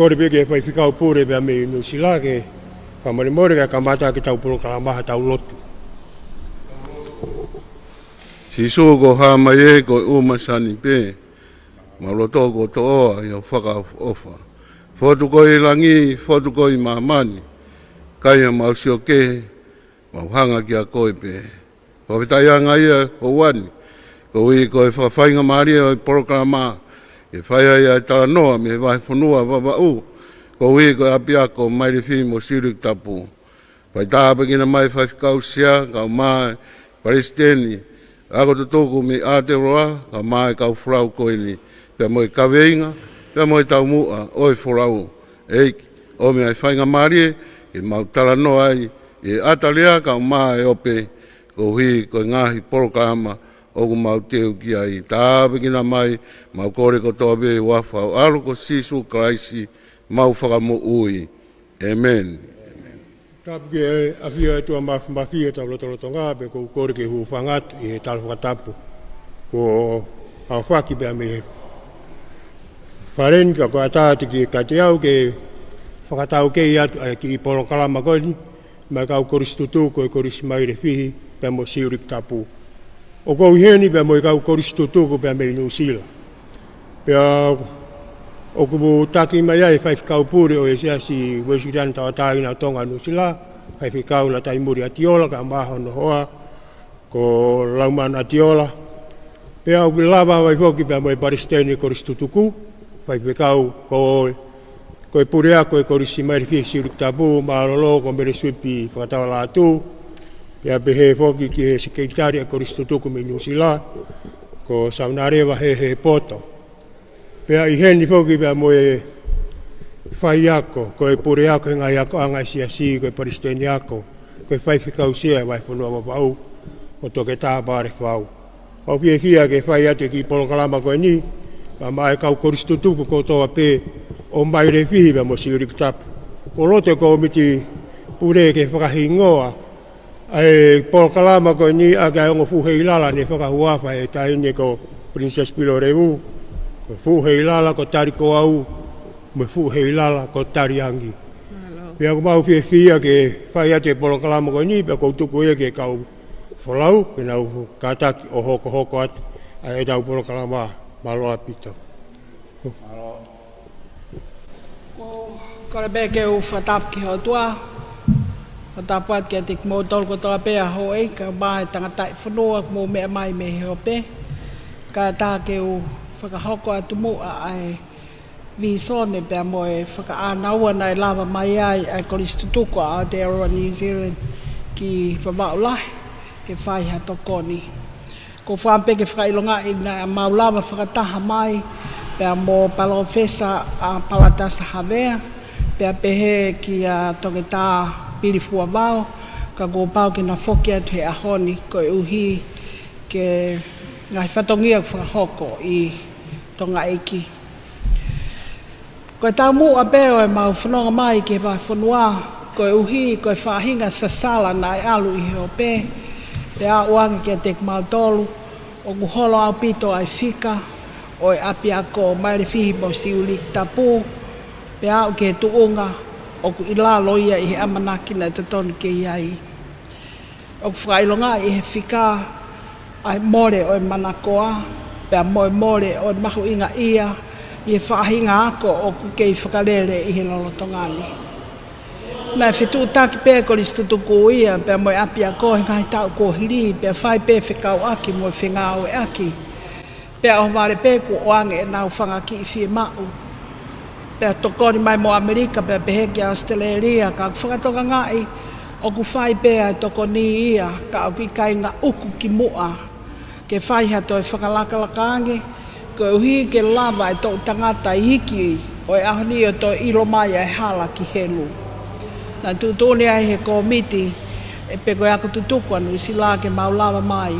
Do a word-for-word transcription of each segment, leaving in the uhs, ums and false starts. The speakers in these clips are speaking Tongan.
Kole pē ki he faifekau pule pea mei Nuʻusila ke fakamolemole kae kamata ʻetau polokalama ʻi haʻatau lotu. Sīsū, ko e hā mai ē ko e ʻū masani pē, mau loto kotoa ʻi hoʻo fakaʻofoʻofa. Fotu ko ē ʻi langi, fotu ko ē ʻi māmani, ʻikai haʻamau sio kehe, mau hanga kia koe pē. Fakafetaʻi ange ia ʻi he houa ni, koeʻuhi ko e fakafaingamālie ʻo e polokalama, ke fai ai ʻa e talanoa mei he vahefonua Vavaʻu, koeʻuhi ko e ʻapiako Mailefihi mo Siuliki Tapu. Fai tāpuekina mai faifekau sea, kae ʻumaʻā e palesiteni ako tutuku mei Aotearoa, kae ʻumaʻā e kau folau ko eni, pea mo e kaveinga, pea mo e taumuʻa ʻo e folau. ʻEiki, ʻomi ʻa e faingamālie ke mau talanoa ai ʻi he ʻata lea kae ʻumaʻā e ope, koeʻuhi ko e ngaahi polokalama ʻoku mau teu ki ai. Tāpuekina mai, mau kole kotoa pē ʻi he huafa ho ʻAlo ko Sīsū Kalaisi, mau Fakamoʻui. ʻĒmeni. Tapu ki he ʻafio ʻa e ʻOtua Māfimafi ʻi hotau lotolotonga, pea ʻoku ou kole ke u hūfanga atu ʻi he tala fakatapu kuo aofaki pea mei he fale ni, ka ʻoku ʻatā atu kiate au ke fakataukei atu ʻa e kiʻi polokalama ko eni maʻa e kau kolisi tutuku ʻo e Kolisi Mailefihi pea mo Siuliki Tapu. ʻOku ou ʻi heni pea mo e kau kolisi tutuku pea mei Nuʻusila. Pea ʻoku taki mai ai e faifekau pule ʻo e Siasi Uēsiliana Tauʻatāina ʻo Tonga Nuʻusila, Faifekau Lataimuli ʻAtiola, kae ʻumaʻā hono hoa ko Laumanu ʻAtiola. Pea ʻoku lava mai foki pea mo e palesiteni kolisi tutuku, faifekau ko, ko e puleako e Kolisi Mailefihi Siuliki Tapu, mālōlō ko Mele Suipi Fakataulaʻatū. Pea pehē foki ki he sekelitali ʻa e kolisi tutuku mei Nuʻusila, ko Saunaleva Hehepoto. Pea ʻi heni foki pea mo e faiako, ko e puleako he ngaahi akoʻanga ʻa e Siasi, ko e palesiteni ako, ko e faifekau sea ʻo e vahefonua Vavaʻu, ko Toketā Palefau. ʻOku ou fiefia ke fai atu e kiʻi polokalama ko eni, pea maʻa e kau kolisi tutuku kotoa pē ʻo Mailefihi pea mo Siuliki Tapu. ʻOku loto e kōmiti pule ke fakahingoa ʻa e polokalama ko eni ʻaki ʻa e ongo fuʻu heilala ne fakahuafa ʻe he taʻahine ko Princess Pilolevu, ko e fuʻu heilala ko Tali Ko Au, mo e fuʻu heilala ko Tali Angi. Mālō. Pea ʻoku mau fiefia ke fai atu e polokalama ko eni, pea ʻoku ou tuku ia ki he kau folau, ke nau kātaki ʻo hokohoko atu ʻa ʻetau polokalama. Mālō ʻaupito. Mālō. Ko, kole pē ke u fakatapu ki he ʻOtua, fakatapu atu kiate kimoutolu kotoa pē ʻa houʻeiki, kae ʻumaʻā e tangataʻi fonua ʻoku mou meʻa mai mei he ope. Kae ʻatā ke u fakahoko atu muʻa ʻa e vīsone pea mo e fakaʻānaua naʻe lava mai ai ʻa e kolisi tutuku ʻa Aotearoa New Zealand ki Vavaʻu Lahi ke fai ha tokoni. ʻOku ou fakaʻamu pē ke fakaʻilongaʻi naʻa mau lava fakataha mai pea mo Palōfesa ʻa Palatasa Havea, pea pehē kia Toketā Pili Fuavao, ka kuo pau ke na foki atu he ʻaho ni koeʻuhi ko e ngaahi fatongia ʻoku fakahoko ʻi Tonga ʻEiki. Ko e taumuʻa pē ʻo ʻemau fononga mai ki he vahefonua, koeʻuhi ko e faʻahinga sasala naʻe ʻalu ʻi he ope, pea aʻu ange kiate kimautolu, ʻoku holo ʻaupito ʻa e fika ʻo e ʻapiako Mailefihi mo Siuliki Tapu, pea aʻu ki he tuʻunga ʻoku ʻi lalo ia ʻi he ʻamanaki naʻe totonu ke ʻi ai. ʻOku fakaʻilongaʻi ʻe he fika ʻa e mole ʻo e manakoa, pea mo e mole ʻo e mahuʻingaʻia ʻi he faʻahinga ako ʻoku kei fakalele ʻi he lolotonga ni. Naʻe fetuʻutaki pē kolisi tutuku ia pea mo e ʻapiako he ngaahi taʻu kuo hili, pea fai pē fekauʻaki mo e fengāueʻaki. Pea ʻohovale pē kuo ʻoange ʻenau fanga kiʻi fiemaʻu. Pea tokoni mai mo ʻAmelika, pea pehē ki ʻAositelēlia, ka ʻoku fakatokangaʻi ʻoku fai pē ʻa e tokoni ia, ka ʻoku ʻikai ngaʻuku ki muʻa ke fai ha toe fakalakalaka ange, koeʻuhi ke lava e toʻu tangata iiki ʻo e ʻaho ni ʻo toe ʻilo mai ʻa e hala ki helu. Naʻe tuʻutuʻuni ai ʻe he kōmiti, ʻe pe ko e ako tutuku ʻa Nuʻusila ke mau lava mai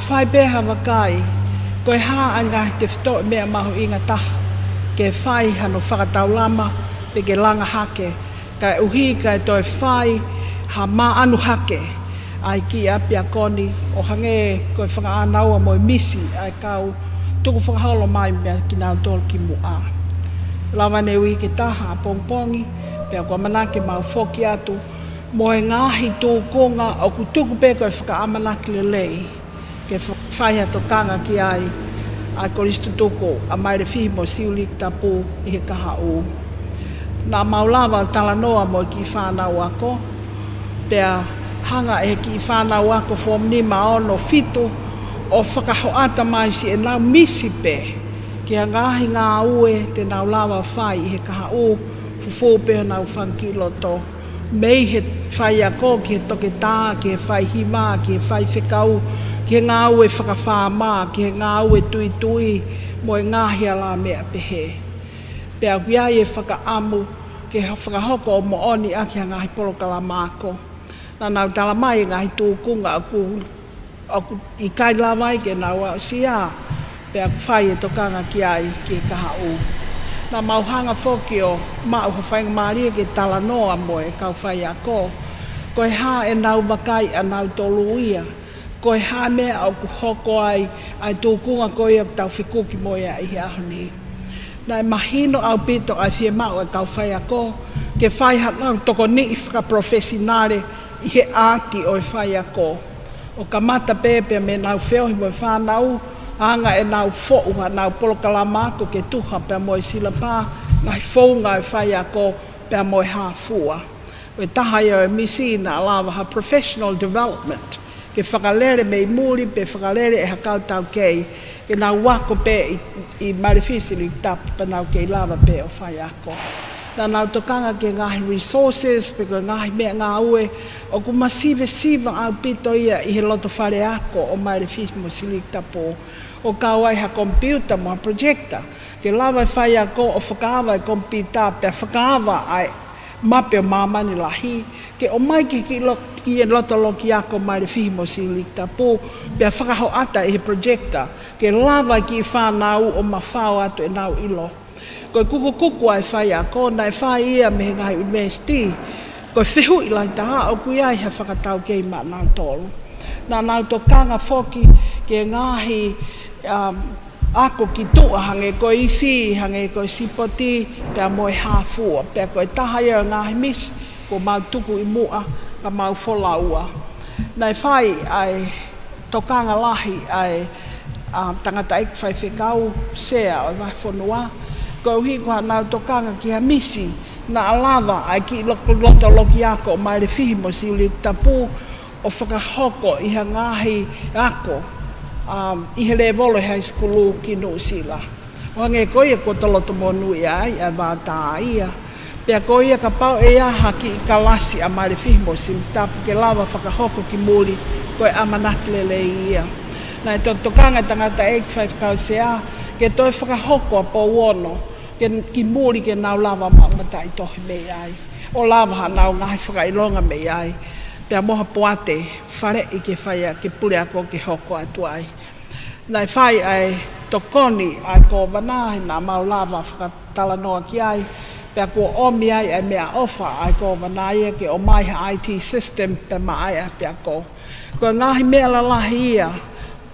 fai pē ha vakai, ko e hā ʻa e ngaahi tefitoʻi meʻa mahuʻinga taha ke fai hano fakataulama pe ke langa hake, kaeʻuhi kae toe fai ha maʻanu hake ʻa e kiʻi ʻapiako ni, ʻo hangē ko e fakaʻānaua mo e misi ʻa e kau tukufakaholo mai meia kinautolu ki muʻa. Lava ʻene uike ʻe taha ʻapongipongi, pea ʻoku ʻamanaki ke mau foki atu mo e ngaahi tūkunga ʻoku tuku pē ko e fakaʻamanaki lelei ke fa-, fai ha tokanga ki ai ʻa e Kolisi Tutuku ʻa Mailefihi mo Siuliki Tapu ʻi he kahaʻu. Naʻa mau lava ʻo talanoa mo e kiʻi fānau ako, pea hanga ʻe he kiʻi fānau ako form nima, ono, fitu ʻo fakahoʻata mai siʻenau misi pē ki he ngaahi ngāue te nau lava ʻo fai ʻi he kahaʻu, fufū pē honau fanga kiʻi loto. Mei he faiako, ki he toketā, ki he faihiva, ki he faifekau, ki he ngāue fakafāmā, ki he ngāue tuitui, mo e ngaahi alāmeʻa pehē. Pea ʻoku ʻi ai e fakaʻamu ke ho-, fakahoko ʻo moʻoni ʻaki ha ngaahi polokalama ako. Naʻa nau tala mai e ngaahi tūkunga ʻoku ʻoku ʻikai lava ai ke nau aʻusia, pea ʻoku fai e tokanga ki ai ki he kahaʻu. Naʻa mau hanga foki ʻo maʻu ha faingamālie ke talanoa mo e kau faiako. Ko e hā ʻenau vakai ʻanautolu ia? Ko e hā e meʻa ʻoku hoko ai ʻa e tūkunga ko ia ʻoku tau fekuki mo ia ʻi he ʻaho ni? Naʻe mahino ʻaupito ʻa e fiemaʻu ʻa e kau faiako ke fai haʻanau tokoniʻi fakapalofesinale ʻi he ʻaati ʻo e faiako. ʻO kamata pē pea mei heʻenau feohi mo e fānau, anga ʻenau foʻu haʻanau polokalama ako ke tuha pea mo e silapa, ngaahi founga ʻo e faiako pea mo e hā fua. Ko e taha ia ʻo e misi naʻa lava ha professional development ke fakalele mei muli pe fakalele ʻe ha kau taukei ke nau ako pē ʻi, ʻi Mailefihi Siuliki Tapu pea nau kei lava pē ʻo faiako. Naʻa nau tokanga ki he ngaahi resources pe ko e ngaahi meʻangāue ʻoku masivesiva ʻaupito ia ʻi he loto faleako ʻo Mailefihi mo Siuliki Tapu, ʻo kau ai ha komipiuta mo ha projector ke lava e faiako ʻo fakaava e komipiuta pea fakaava ʻa e mape ʻo māmani lahi, ke ʻomai ki he kiʻi lo-, kiʻi loto loki ako Mailefihi mo Siuliki Tapu, pea fakahoʻata ʻi he projector ke lava e kiʻi fānau ʻo mafao atu ʻenau ʻilo. Ko e kukukuku ʻa e faiako naʻe fai ia mei he ngaahi ʻunivēsiti, ko e fehuʻi lahi taha ʻoku ʻi ai ha fakataukei maʻanautolu. Naʻa nau tokanga foki ki he ngaahi, um, ako ki tuʻa, hangē ko e ifi, hangē ko e sipoti, pea mo e hā fua. Pea ko e taha ia ʻo e ngaahi misi kuo mau tuku ʻi muʻa ka mau folaua. Naʻe fai ʻa e tokanga lahi ʻa e, a, tangataʻeiki faifekau, sea ʻo e vahefonua, koeʻuhi ko haʻanau tokanga ki ha misi naʻa lava ʻa e kiʻi lo-, loto loki ako ʻo Mailefihi mo Siuliki Tapu ʻo fakahoko ʻi ha ngaahi ako, um, ʻi he lēvolo high school ki Nuʻusila. ʻO hangē ko ia kuo tau lotomonūʻia ai ʻa e vātā ia. Pea ko ia kapau ʻe ʻi ai ha kiʻi kalasi ʻa Mailefihi mo Siuliki Tapu ke lava fakahoko ki muli, ko e ʻamanaki lelei ia. Naʻe to-, tokanga e tangataʻeiki faifekau sea ke toe fakahoko ʻa Pouono ke, ki muli ke nau lava maʻu mataʻitohi mei ai, ʻo lava haʻanau ngaahi fakaʻilonga mei ai, pea mo ha poate faleʻi ke fai ʻaki e puleako ke hoko atu ai. Naʻe fai ʻa e tokoni ʻa e kōvana, he naʻa mau lava fakatalanoa ki ai, pea kuo ʻomi ai ʻa e meʻaʻofa ʻa e kōvana ia ke ʻomai ha I T system pea maʻa e ʻapiako. Ko e ngaahi meʻa lalahi ia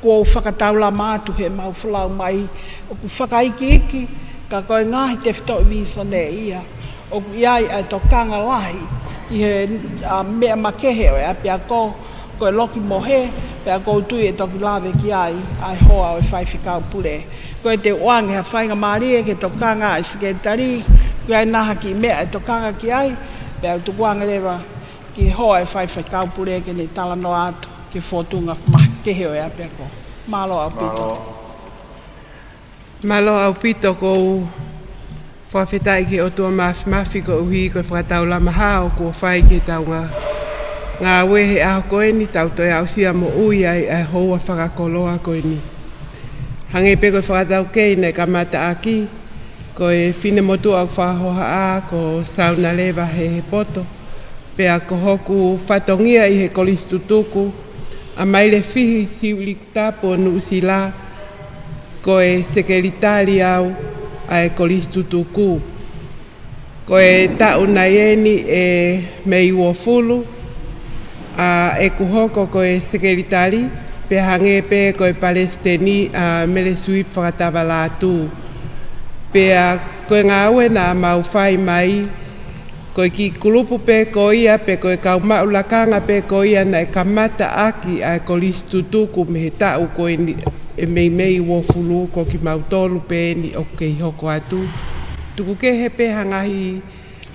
kuo u fakataulama atu heʻemau folau mai, ʻoku fakaikiiki, ka ko e ngaahi tefitoʻi vīsone ia. ʻOku ʻi ai ʻa e tokanga lahi ki he, a, meʻa makehe ʻo e ʻapiako, ko e loki mohe, pea ʻoku ou tui ʻe toki lave ki ai ʻa e hoa ʻo e faifekau pule. Ko ia te u ʻoange ha faingamālie ke tokanga ʻa e sekelitali, ko e ʻi ai nai ha kiʻi meʻa ʻe tokanga ki ai, pea u tukuange leva ki he hoa ʻo e faifekau pule ke ne talanoa atu ki he fōtunga makehe ʻo e ʻapiako. Mālō ʻaupito. Mālō. Mālō ʻaupito, ʻoku ou fakafetaʻi ki he ʻOtua Māfimafi koeʻuhi ko e fakataulama hao kuo fai ki heʻetau ngā-, ngāue he ʻaho ko eni, tau toe aʻusia moʻui ai ʻa e houa fakakoloa ko eni. Hangē pē ko e fakataukei naʻe kamata ʻaki, ko e finemotuʻa ʻoku fakahohaʻa ko Saunaleva Hehepoto, pea ko hoku fatongia ʻi he Kolisi Tutuku ʻa Mailefihi Siuliki Tapu ʻo Nuʻusila, ko e sekelitali au ʻa e Kolisi Tutuku. Ko e taʻu nai eni ʻe mei uofulu ʻa ʻeku hoko ko e sekelitali, pea hangē pē ko e palesiteni ʻa Mele Suipi Fakatavalatu. Pea ko e ngāue naʻa mau fai mai, ko e kiʻi kulupu pē ko ia, pe ko e kau maʻu lakanga pē ko ia naʻe kamata ʻaki ʻa e kolisi tutuku mei he taʻu ko eni ʻe meimei uofulu, ko kimautolu pē eni ʻoku kei hoko atu. Tuku kehe pē ha ngaahi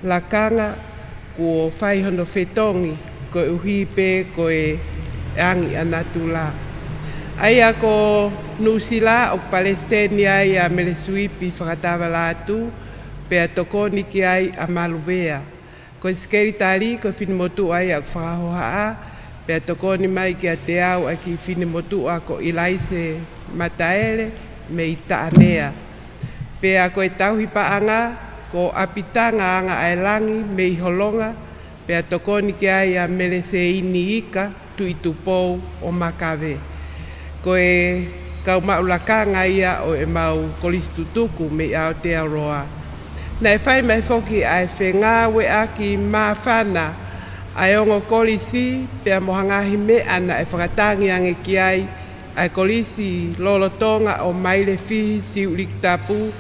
lakanga kuo fai hono fetongi koeʻuhi pē ko e angi ʻa natula. ʻA ia ko Nuʻusila ʻoku palesiteni ai ʻa Mele Suipi Fakatavalatu, pea tokoni ki ai ʻa Maluvea. Ko e sekelitali, ko e finemotuʻa ia ʻoku fakahohaʻa, pea tokoni mai kiate au ʻa e kiʻi finemotuʻa ko ʻIlaise Mataele mei Taʻanea. Pea ko e tauhi paʻanga, ko ʻApitanga Angaʻaelangi mei Holonga, pea tokoni ki ai ʻa Mele Seini Ika Tuʻitupou ʻo Makave. Ko e kau maʻu lakanga ia ʻo ʻemau kolisi tutuku mei Aotearoa. Naʻe fai mai foki ʻa e fengāueʻaki māfana ʻa e ongo kolisi pea mo ha ngaahi meʻa naʻe fakatangi ange ki ai ʻa e kolisi lolotonga ʻo Mailefihi Siuʻilikutapu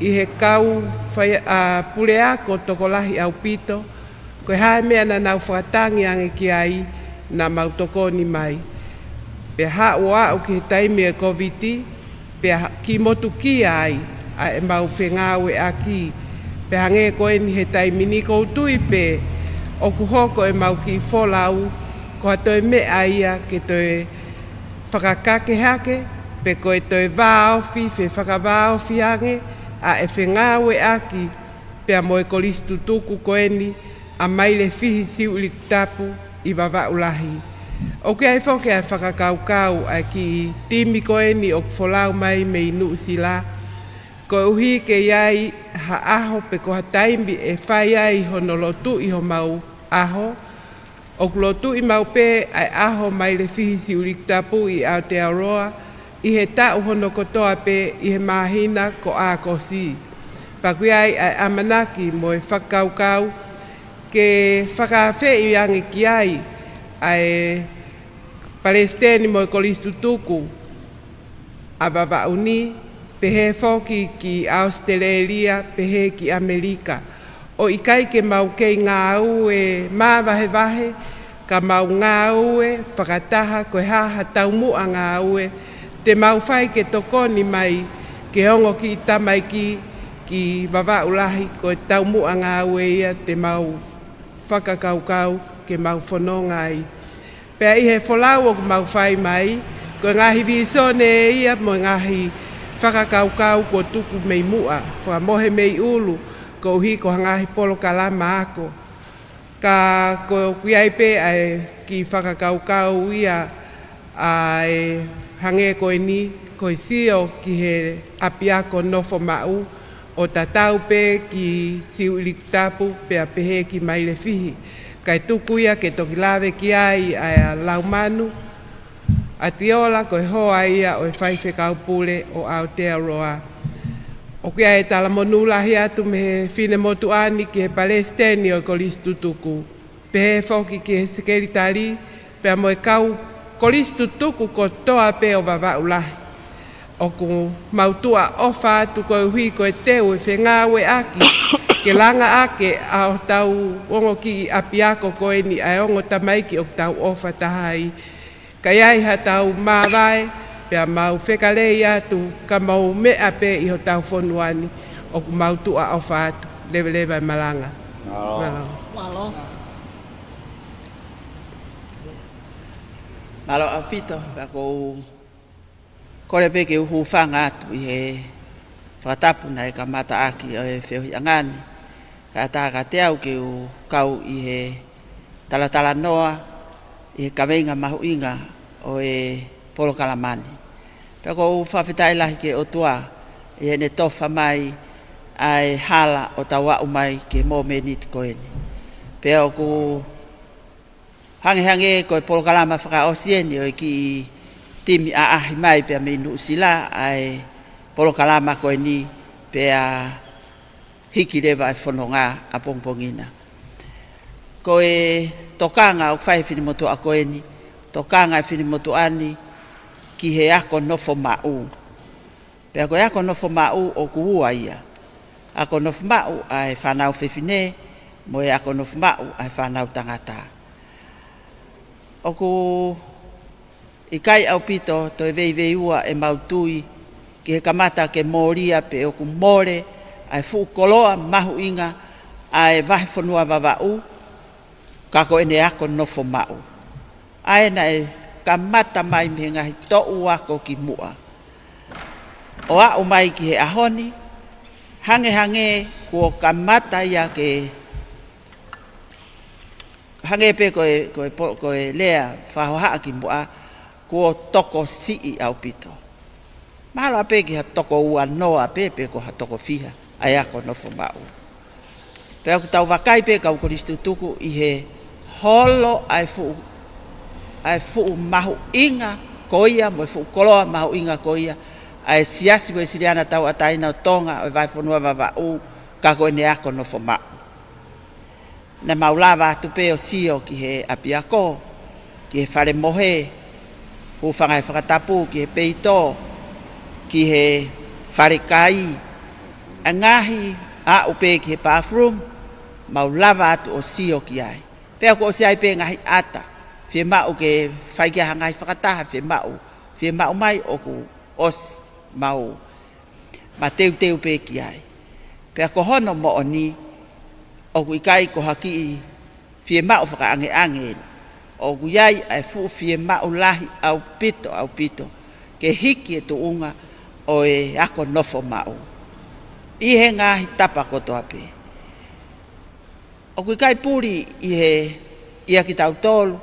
ʻi he kau fai-, ʻa, puleako tokolahi ʻaupito, ko e hā e meʻa naʻa nau fakatangi ange ki ai naʻa mau tokoni mai. Pea haʻu ʻo aʻu ki he taimi ʻo e Kōviti, pea ha-, kiʻi motukia ai ʻa ʻemau fengāueʻaki. Pea hangē ko eni he taimi ni ʻoku ou tui pē ʻoku hoko ʻemau kiʻi folau ko ha toe meʻa ia ke toe fakakakehake, pe ko e toe vāofi, fefakavāofi ange ʻa e fengāueʻaki pea mo e kolisi tutuku ko eni ʻa Mailefihi Siuʻilikutapu ʻi Vavaʻu Lahi. ʻOku ʻi ai foki ʻa e fakakaukau ʻa e kiʻi timi ko eni ʻoku folau mai mei Nuʻusila, koeʻuhi ke ʻi ai ha ʻaho pe ko ha taimi ʻe fai ai hono lotuʻi homau ʻaho. ʻOku lotuʻi maʻu pē ʻa e ʻaho Mailefihi Siuʻilikutapu ʻi Aotearoa ʻi he taʻu hono kotoa pē ʻi he māhina ko ʻAokosi. Pea ʻoku ʻi ai ʻa e ʻamanaki mo e fakakaukau ke fakaafeʻi ange ki ai ʻa e palesiteni mo e kolisi tutuku ʻa Vavaʻu ni, pehē foki ki ʻAositelēlia, pehē ki ʻAmelika. ʻO ʻikai ke mau kei ngāue māvahevahe, ka mau ngāue fakataha ko e hā ha taumuʻa ngāue te mau fai ke tokoni mai ki he ongo kiʻi tamaiki ki Vavaʻu Lahi, ko e taumuʻa ngāue ia te mau fakakaukau ke mau fononga ai. Pea ʻi he folau ʻoku mau fai mai, ko e ngaahi vīsone ia mo e ngaahi fakakaukau kuo tuku mei muʻa, fakamohe mei ʻulu, koeʻuhi ko ha ngaahi polokalama ako. Ka ʻoku ʻi ai pē ʻa e kiʻi fakakaukau ia ʻa e hangē ko eni, ko e sio ki he ʻapiako nofo maʻu, ʻo tatau pē ki Siuʻilikutapu pea pehē ki Mailefihi. Kae tuku ia ke toki lave ki ai ʻa Laumanu ʻAtiola, ko e hoa ia ʻo e faifekau pule ʻo Aotearoa. ʻOku ʻi ai e talamonū lahi atu mei he finemotuʻa ni ki he palesiteni ʻo e kolisi tutuku, pehē foki ki he sekelitali, pea mo e kau kolisi tutuku kotoa pē ʻo Vavaʻu Lahi. ʻOku mau tuʻa ʻofa atu koeʻuhi ko e teu e fengāueʻaki ke langa ake ʻa hotau ongo kiʻi ʻapiako ko eni ʻa e ongo tamaiki ʻoku tau ʻofa taha ai. Ka ʻi ai haʻatau māvae, pea mau fekalei atu ka mau meʻa pē ʻi hotau fonua ni, ʻoku mau tuʻa ʻofa atu. Leveleva e malanga. Mālō. Mālō. Mālō. Mālō ʻaupito, pea ʻoku ou kole pē ke u hūfanga atu ʻi he fakatapu naʻe kamata ʻaki ʻo e feohiʻanga ni, kae ʻatā kiate au ke u kau ʻi he talatalanoa ʻi he kaveinga mahuʻinga ʻo e polokalama ni. Pea ʻoku ou fakafetaʻi lahi ki he ʻOtua ʻi heʻene tofa mai ʻa e hala ʻo tau aʻu mai ki he mōmeniti ko eni. Pea ʻoku hangehangē ko e polokalama fakaʻosi eni ʻo e kiʻi timi ʻaʻahi mai pea mei Nuʻusila ʻa e polokalama ko eni, pea hiki leva e fononga ʻapongipongi na. Ko e tokanga ʻoku fai e finemotuʻa ko eni, tokanga e finemotuʻa ni ki he ako nofo maʻu. Pea ko e ako nofo maʻu ʻoku ua ia. Ako nofo maʻu ʻa e fānau fefine, mo e ako nofo maʻu ʻa e fānau tangata. ʻOku ʻikai ʻaupito toe veiveiua ʻemau tui ki he kamata ke mōlia pe ʻoku mole ʻa e fuʻu koloa mahuʻinga ʻa e Vahefonua Vavaʻu, ka ko ʻene ako nofo maʻu. ʻA ē naʻe kamata mai mei he ngaahi toʻu ako ki muʻa. ʻO aʻu mai ki he ʻaho ni, hangehangē kuo kamata ia ke, hangē pē ko e, ko e po-, ko e lea fakahohaʻa ki muʻa, kuo tokosiʻi ʻaupito. Mahalo pē ki ha toko ua noa pē, pe ko ha toko fiha ʻa e ako nofo maʻu. Pea ʻoku tau vakai pē kau Kolisi Tutuku ʻi he holo ʻa e fuʻu, ʻa e fuʻu mahuʻinga ko ia, mo e fuʻu koloa mahuʻinga ko ia ʻa e Siasi Uēsiliana Tauʻatāina ʻo Tonga ʻo e Vahefonua Vavaʻu, ka ko ʻene ako nofo maʻu. Naʻa mau lava atu pē ʻo sio ki he ʻapiako, ki he fale mohe, hūfanga he fakatapu, ki he peito, ki he fale kai, ʻa e ngaahi, aʻu pē ki he bathroom, mau lava atu ʻo sio ki ai. Pea kuo ʻosi ʻi ai pē ngaahi ʻata, fiemaʻu ke fai ki ai ha ngaahi fakataha, fiemaʻu, fiemaʻu mai ʻoku ʻosi mau mateuteu pē ki ai. Pea ko hono moʻoni, ʻoku ʻikai ko ha kiʻi fiemaʻu fakaʻangeʻange eni. ʻOku ʻi ai ʻa e fuʻu fiemaʻu lahi ʻaupito, ʻaupito, ke hiki e tuʻunga ʻo e ako nofo maʻu ʻi he ngaahi tapa kotoa pē. ʻOku ʻikai puli ʻi he, ʻia kitautolu,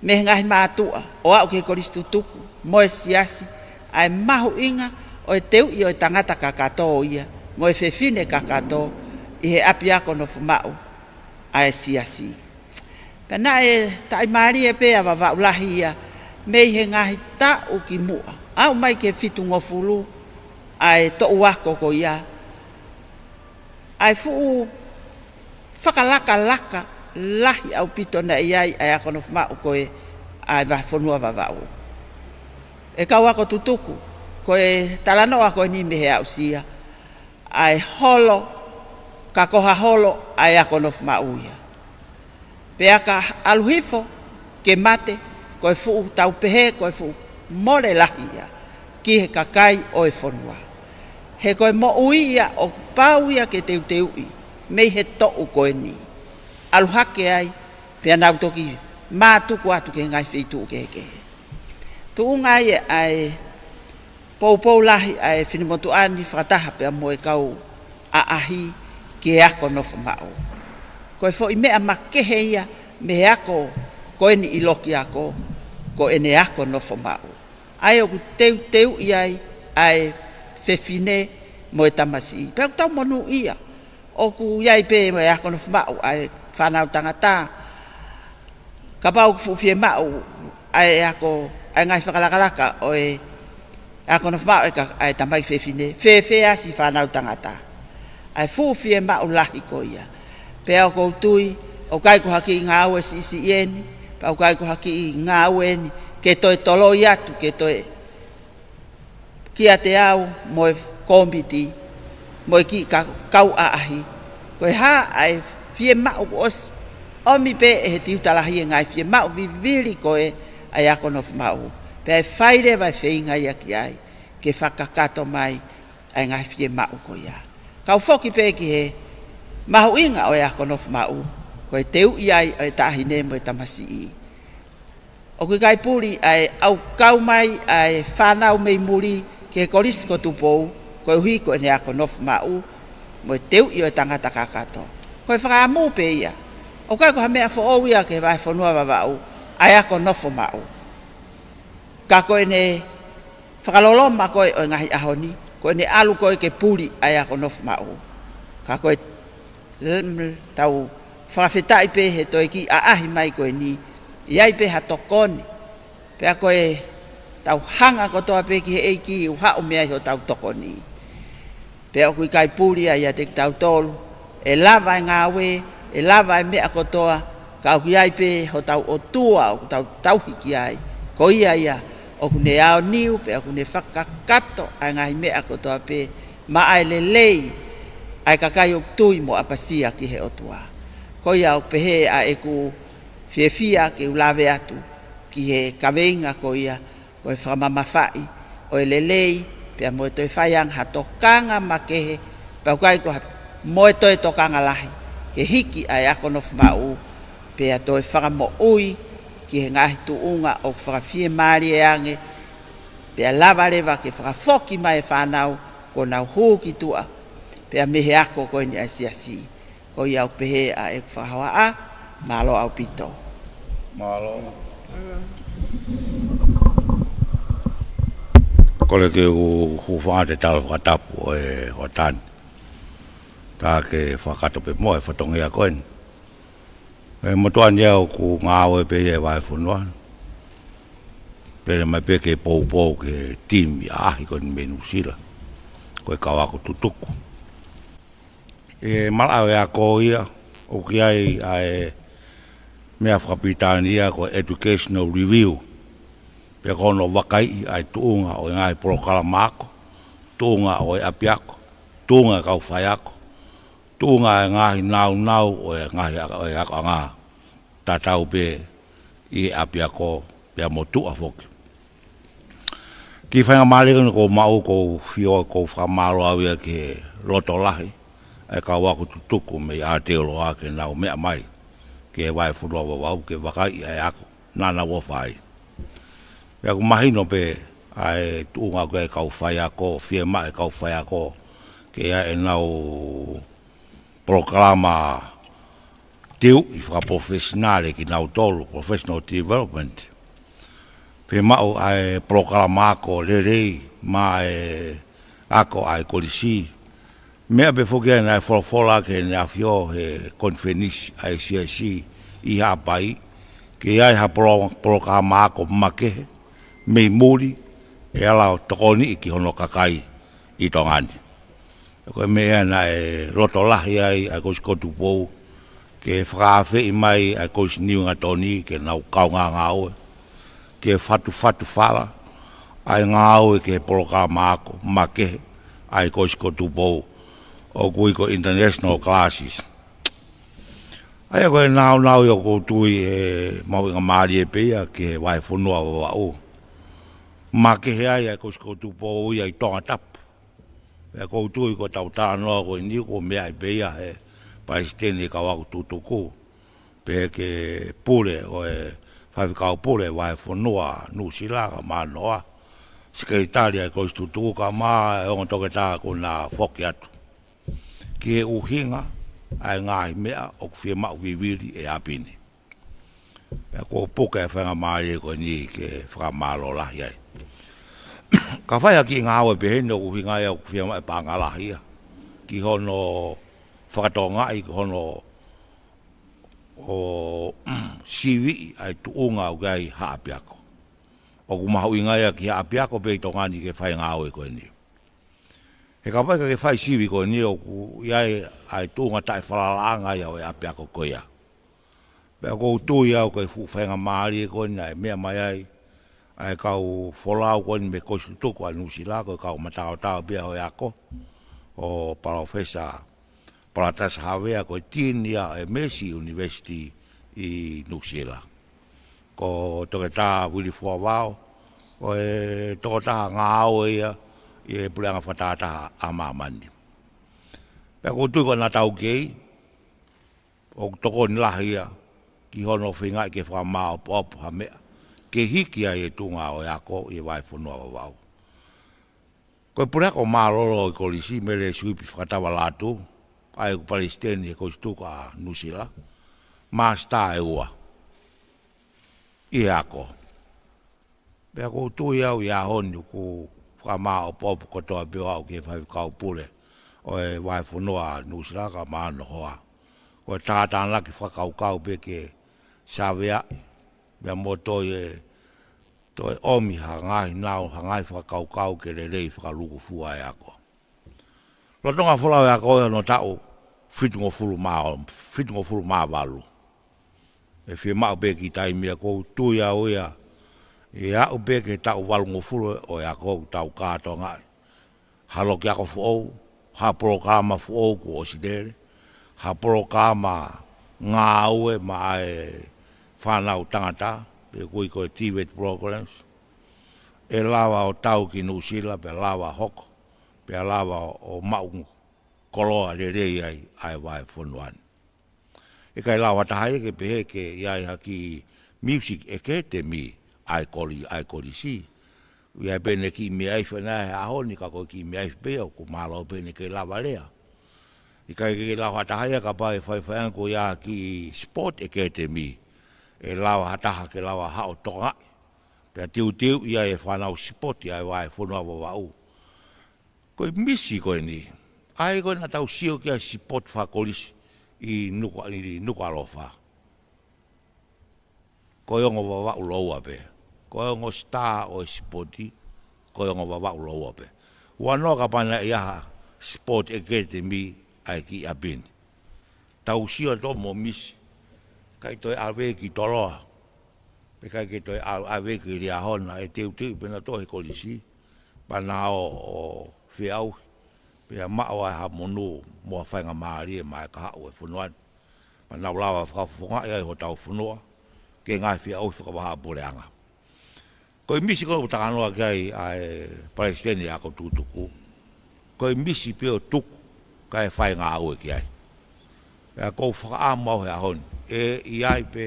mei he ngaahi mātuʻa, ʻo aʻu ki he Kolisi Tutuku, mo e Siasi, ʻa e mahuʻinga ʻo e teuʻi ʻo e tangata kakato ia, mo e fefine kakato, ʻi he ʻapiako nofo maʻu ʻa e Siasi. Pea naʻe taʻimālie pē ʻa Vavaʻu Lahi ia, mei he ngaahi taʻu ki muʻa. Aʻu mai ki he fitungofulu ʻa e toʻu ako ko ia, ʻa e fuʻu fakalakalaka lahi ʻaupito naʻe ʻi ai ʻa e ako nofo maʻu ko ē ʻa e Vahefonua Vavaʻu. ʻE kau ako Tutuku, ko e talanoa ko eni mei he aʻusia, ʻa e holo, ka ko ha holo ʻa e ako nofo maʻu ia. Pea ka ʻalu hifo ke mate, ko e fuʻu tau pehē, ko e fuʻu mole lahi ia ki he kakai ʻo e fonua. He ko e moʻui ia ʻoku pau ia ke teuteuʻi mei he toʻu ko eni. ʻAlu hake ai, pea nau toki mātuku atu ki he ngaahi feituʻu kehekehe. Tuʻunga ai ʻa e poupou lahi ʻa e finemotuʻa ni fakataha pea mo e kau ʻaʻahi ki he ako nofo maʻu. Ko e foʻi meʻa makehe ia mei he ako ko eni ʻi loki ako, ko ʻene ako nofo maʻu. ʻA ē ʻoku teuteuʻi ai ʻa e fefine mo e tamasiʻi. Pea ʻoku tau monūʻia ʻoku ʻi ai pē mo e ako nofo maʻu ʻa e fānau tangata. Kapau ʻoku fuʻu fiemaʻu ʻa e ako, ʻa e ngaahi fakalakalaka ʻo e ako nofo maʻu ʻa e ka-, ʻa e tamaiki fefine, fēfē ʻa siʻi fānau tangata. ʻA e fuʻu fiemaʻu lahi ko ia. Pea ʻoku ou tui, ʻoku ʻikai ko ha kiʻi ngāue siʻisiʻi eni, pea ʻoku ʻikai ko ha kiʻi ngāue eni ke toe toloi atu, ke toe kiate au mo e kōmiti, mo e kiʻi ka-, kau ʻaʻahi. Ko e hā ʻa e fiemaʻu kuo ʻosi ʻomi pē ʻe he tiuta lahi e ngaahi fiemaʻu vivili ko ē ʻa e ako nofo maʻu. Pea ʻe fai leva e feinga ia ki ai, ke fakakakato mai ʻa e ngaahi fiemaʻu ko ia. Kau foki pē ki he mahuʻinga ʻo e ako nofo maʻu, ko e teuʻi ai ʻo e taʻahine mo e tamasiʻi. ʻOku ʻikai puli ʻa e ʻaukau mai ʻa e fānau mei muli ki he Kolisi ko Tupou, koeʻuhi ko ʻene ako nofo maʻu, mo e teuʻi ʻo e tangata kakato. Ko e fakaʻamu pē ia. ʻOku ʻikai ko ha meʻa foʻou ia ki he Vahefonua Vavaʻu, ʻa e ako nofo maʻu. Ka ko ʻene fakaloloma ko ē ʻo e ngaahi ʻaho ni, ko ʻene ʻalu ko ē ke puli ʻa e ako nofo maʻu. Ka ko e lem-, tau fakafetaʻi pē he toe kiʻi ʻaʻahi mai ko eni, ʻi ai pē ha tokoni. Pea ko e tau hanga kotoa pē ki he ʻEiki ʻo haʻu mei ai hotau tokoni. Pea ʻoku ʻikai puli ia ʻiate kitautolu, ʻe lava e ngāue, ʻe lava e meʻa kotoa, ka ʻoku ʻi ai pē hotau ʻOtua, ʻoku tau tauhi ki ai. Ko ia ia, ʻoku ne aoniu, pea ʻoku ne fakakakato ʻa e ngaahi meʻa kotoa pē, maʻa e lelei, ʻa e kakai ʻoku tui mo ʻapasia ki he ʻOtua. Ko ia ʻoku pehē ʻa ʻeku fiefia ke u lave atu ki he kaveinga ko ia, ko e fakamamafaʻi ʻo e lelei, pea mo e toe fai ange ha tokanga makehe, pea ʻoku ʻikai ko ha, mo e toe tokanga lahi, ke hiki ʻa e ako nofo maʻu, pea toe fakamoʻui ki he ngaahi tuʻunga ʻoku fakafiemālie ange, pea lava leva ke fakafoki mai e fānau kuo nau hū ki tuʻa, pea mei he ako ko eni ʻa e siasi. Ko ia ʻoku pehē ʻa ʻeku fakahohaʻa, mālō ʻaupito. Mālō. Kole ke u hūfanga he tala fakatapu ʻo e ʻOtani. Tā ke fakatope mo e fatongia ko eni. ʻE motuʻa ni ʻoku ngāue pē ia ʻi he vahefonua. Pele mai pē ke poupou ki he timi ʻaʻahi ko eni mei Nuʻusila. Ko e kau ako tutuku. ʻE malaʻe ako ia, ʻoku ʻi ai ʻa e meʻa fakapilitānia ko e educational review. Pea ko hono vakaiʻi ʻa e tuʻunga ʻo e ngaahi polokalama ako, tuʻunga ʻo e ʻapiako, tuʻunga e kau faiako, tuʻunga e ngaahi nāunau ʻo e ngaahi ako, ʻo e akoʻanga. Tatau pē ʻi he ʻapiako pea mo tuʻa foki. Kiʻi faingamālie ko eni ʻoku ou maʻu, ʻoku ou fie, ʻoku ou fakamālō au ia ki he loto lahi ʻa e kau ako tutuku mei Aotearoa ke nau meʻa mai ki he vahefonua Vavaʻu ke vakaiʻi ʻa e ako naʻa nau ʻofa ai. Pea ʻoku mahino pē ʻa e tuʻunga ko e kau faiako, fiemaʻu e kau faiako ke ʻi ai ʻenau polokalama teuʻi fakapolofesinale kinautolu, professional development. Fiemaʻu ʻa e polokalama ako lelei maʻa e ako ʻa e kolisi. Meʻa pē foki ia naʻe folofola ʻaki ʻe Heʻene ʻAfio he konifelenisi ʻa e siasi ʻi Haʻapai, ke ʻi ai ha polo-, polokalama ako makehe mei muli ʻe ala tokoniʻi ki hono kakai ʻi Tonga ni. Ko e meʻa naʻe loto lahi ai ʻa e Kolisi ko Tupou, ke fakaafeʻi mai ʻa e Kolisi Niu Hinga Toni ke nau kaungā ngāue, ke fatufatu fala ʻa e ngāue ki he polokalama ako makehe ʻa e Kolisi ko Tupou, ʻoku ui ko e international classes. ʻA ia ko e nāunau ia ʻoku ou tui ʻe mahuʻingamālie pē ia ki he vahefonua Vavaʻu. Makehe ai ʻa e Kolisi ko Tupou ia ʻi Tongatapu. Pea ʻoku ou tui ko ʻetau talanoa ko eni ʻoku meaʻi pē ia ʻe he palesiteni ʻo e kau ako tutuku, pehē ki he pule ʻo e faifekau pule vahefonua Nuʻusila, Kamanoa, sekelitali ʻa e Kolisi Tutuku, kae ʻumaʻā e ongo toketā kuo na foki atu, ki he ʻuhinga ʻa e ngaahi meʻa ʻoku fiemaʻu vivili ʻe ʻapi ni. Pea ʻoku ou puke e faingamālie ko eni ke fakamālō lahi ai. Ka fai ha kiʻi ngāue pehē ni ʻoku ʻuhinga ia ʻoku fiemaʻu e paʻanga lahi ia ki hono fakatokangaʻi, ki hono ʻo, siviʻi ʻa e tuʻunga ʻoku ʻi ai ha ʻapiako. ʻOku mahuʻinga ia ki ha ʻapiako pē ʻi Tonga ni ke fai e ngāue ko eni. He kapau ʻe ʻikai ke fai sivi ko eni ʻoku ʻi ai ʻa e tuʻunga taʻefalalaʻanga ia ʻo e ʻapiako ko ia. Pea ʻoku ou tui au ko e fuʻu faingamālie ko eni naʻe meʻa mai ai ʻa e kau folau ko eni mei he Kolisi Tutuku ʻa Nuʻusila, ko e kau mataotao pē ia ʻo e ako, ʻo Palōfesa Palatasa Havea, ko e Dean ia ʻo e Massey University ʻi Nuʻusila. Ko Toketā Vili Fuavao, ko e tokotaha ngāue ia ʻi he puleʻanga fakatahataha ʻa māmani. Pea ʻoku ou tui ko ʻena taukei, ʻoku tokoni lahi ia ki hono feingaʻi ke fakamāʻopoʻopo ha meʻa ke hiki ai e tuʻunga ʻo e ako ʻi he vahefonua Vavaʻu. Ko e puleako mālōlō ʻi he kolisi, Mele Suipi Fakatava Lātū, ʻa ia ʻoku palesiteni he Kolisi Tutuku ʻa Nuʻusila, māsitā ʻe ua ʻi he ako. Pea ʻoku ou tui au ʻi he ʻaho ni ʻoku fakamāʻopoʻopo kotoa pē ʻo aʻu ki he faifekau pule ʻo e vahefonua Nuʻusila, Kamanoa. Ko e tātānaki fakakaukau pē ke saveaʻi, pea mo toe, toe ʻomi ha ngaahi nau, ha ngaahi fakakaukau ke lelei fakalūkufua e ako. Lolotonga folau e ako ʻi hono taʻu fitungofulu mā, fitungofulu mā valu. ʻE fiemaʻu pē kiʻi taimi ia, ʻoku ou tui au ia, ʻe aʻu pē ki he taʻu valungofulu ʻo e ako ʻoku tau kātoangaʻi ha loki ako foʻou, ha polokalama foʻou kuo ʻosi lele, ha polokalama ngāue maʻa e fānau tangata, pe ʻoku ui ko e TVET programs, ʻe lava ʻo tau ki Nuʻusila, pea lava hoko, pea lava ʻo maʻu koloa lelei ai ʻa e vahefonua ni. ʻIkai lava taha ia ke pehē ke ʻi ai ha kiʻi Music Academy ʻa e koli-, ʻa e kolisi. ʻI ai pē ʻene kiʻi meʻa ifi ʻana he ʻaho ni, ka ko e kiʻi meʻa ifi pē ia, ʻoku mālō pē ʻene kei lava lea. ʻIkai ke lava ha taha ia kapau ʻe faifai ange ko ia ha kiʻi Sport Academy, ʻe lava ha taha ke lava haʻo tokangaʻi, pea teuteuʻi ai e fānau sipoti ʻa e vahefonua Vavaʻu. Ko e misi ko eni, ʻa ia ko ē naʻa tau sio ki ai, sipoti fakakolisi ʻi Nuku-, ʻi Nukuʻalofa, ko e ongo Vavaʻu lōua pē. Ko e ongo star ʻo e sipoti, ko e ongo Vavaʻu lōua pē. Huanoa kapau naʻe ʻi ai ha Sport Academy ʻa e kiʻi ʻapi ni, tau sio atu mo misi. ʻIkai toe ʻave ki Toloa, pe ʻikai ke toe ʻa-, ʻave ki Liahona, ʻe teuteu pē nautolu he kolisi, pea nau ō ʻo feʻauhi, pea maʻu ai ha monū mo ha faingamālie maʻa e kahaʻu ʻo e fonua ni. Pea nau lava fakafofongaʻi ai hotau fonua ki he ngaahi feʻauhi fakavahaʻapuleʻanga. Ko e misi ko ē ʻoku talanoa ki ai ʻa e Palesiteni ʻa e ako tukutuku, ko e misi pē ʻo tuku kae fai ngāue ki ai. Pea ʻoku ou fakaʻamu au he ʻaho ni, ʻe ʻi ai pē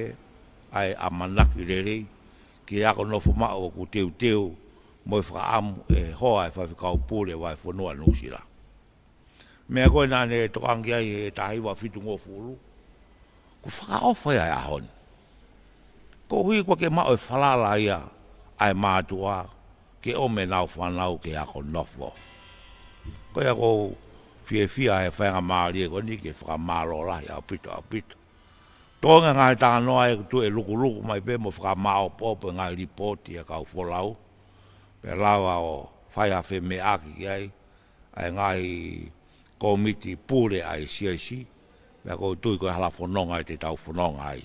ʻa e ʻamanaki lelei ki he ako nofo maʻu ʻoku teuteu mo e fakaʻamu ʻe he hoa ʻo e faifekau pule vahefonua Nuʻusila. Meʻa ko ē naʻa ne tokanga ki ai he taha hiva fitungofulu, ʻoku fakaʻofa ia he ʻaho ni. Koeʻuhi kuo ke maʻu e falala ia ʻa e mātuʻa ke ʻomi ʻenau fānau ke ako nofo. Ko ia ʻoku ou fiefia he faingamālie ko eni ke fakamālō lahi ʻaupito, ʻaupito. Tō ange ngaahi talanoa ʻe tuʻu ʻe lukuluku mai pē mo fakamāʻopoʻopo e ngaahi lipooti ʻa e kau folau, pea lava ʻo fai ha femeʻaʻaki ki ai ʻa e ngaahi kōmiti pule ʻa e siasi, pea ʻoku ou tui ko e hala fononga ʻe te tau fononga ai.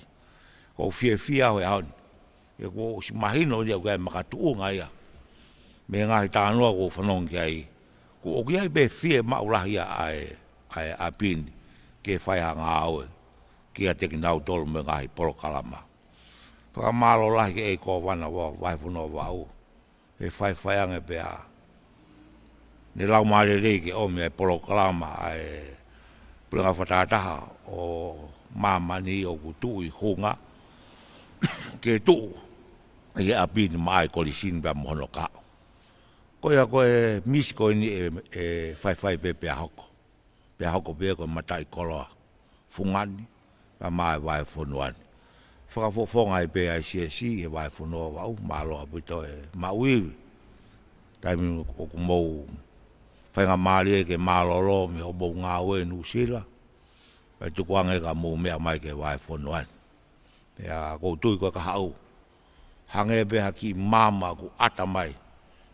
ʻOku ou fiefia au he ʻaho ni, he kuo ʻosi mahino ia ʻoku ʻi ai e makatuʻunga ia mei he ngaahi talanoa ʻoku ou fanongo ki ai. ʻOku ʻi ai pē fiemaʻu lahi ia ʻa e, ʻa e ʻapi ni ke fai ha ngāue kiate kinautolu mo e ngaahi polokalama. Fakamālō lahi ki he ʻEiki Kōvana ʻo e vahefonua Vavaʻu he faifai ange pea ne laumālie lelei ke ʻomi ʻa e polokalama ʻa e puleʻanga fakatahataha ʻo māmani ʻoku tuʻu ʻi Hunga ke tuʻu ʻi he ʻapi ni maʻa e kolisi ni pea mo hono kahaʻu. Ko ia ko e misi ko eni ʻe, ʻe faifai pē pea hoko. Pea hoko pē ko e mataʻikoloa fungani pea maʻa e vahefonua ni. Fakafofonga ai pē ʻa e siasi he vahefonua Vavaʻu, mālō ʻaupito e maʻu ivi. Taimi ʻoku mou faingamālie ke mālōlō mei hoʻomou ngāue ʻi Nuʻusila, pea tuku ange ka mou meʻa mai ki he vahefonua ni. Pea ʻoku ou tui ko e kahaʻu, hangē pē ha kiʻi maama ʻoku ʻata mai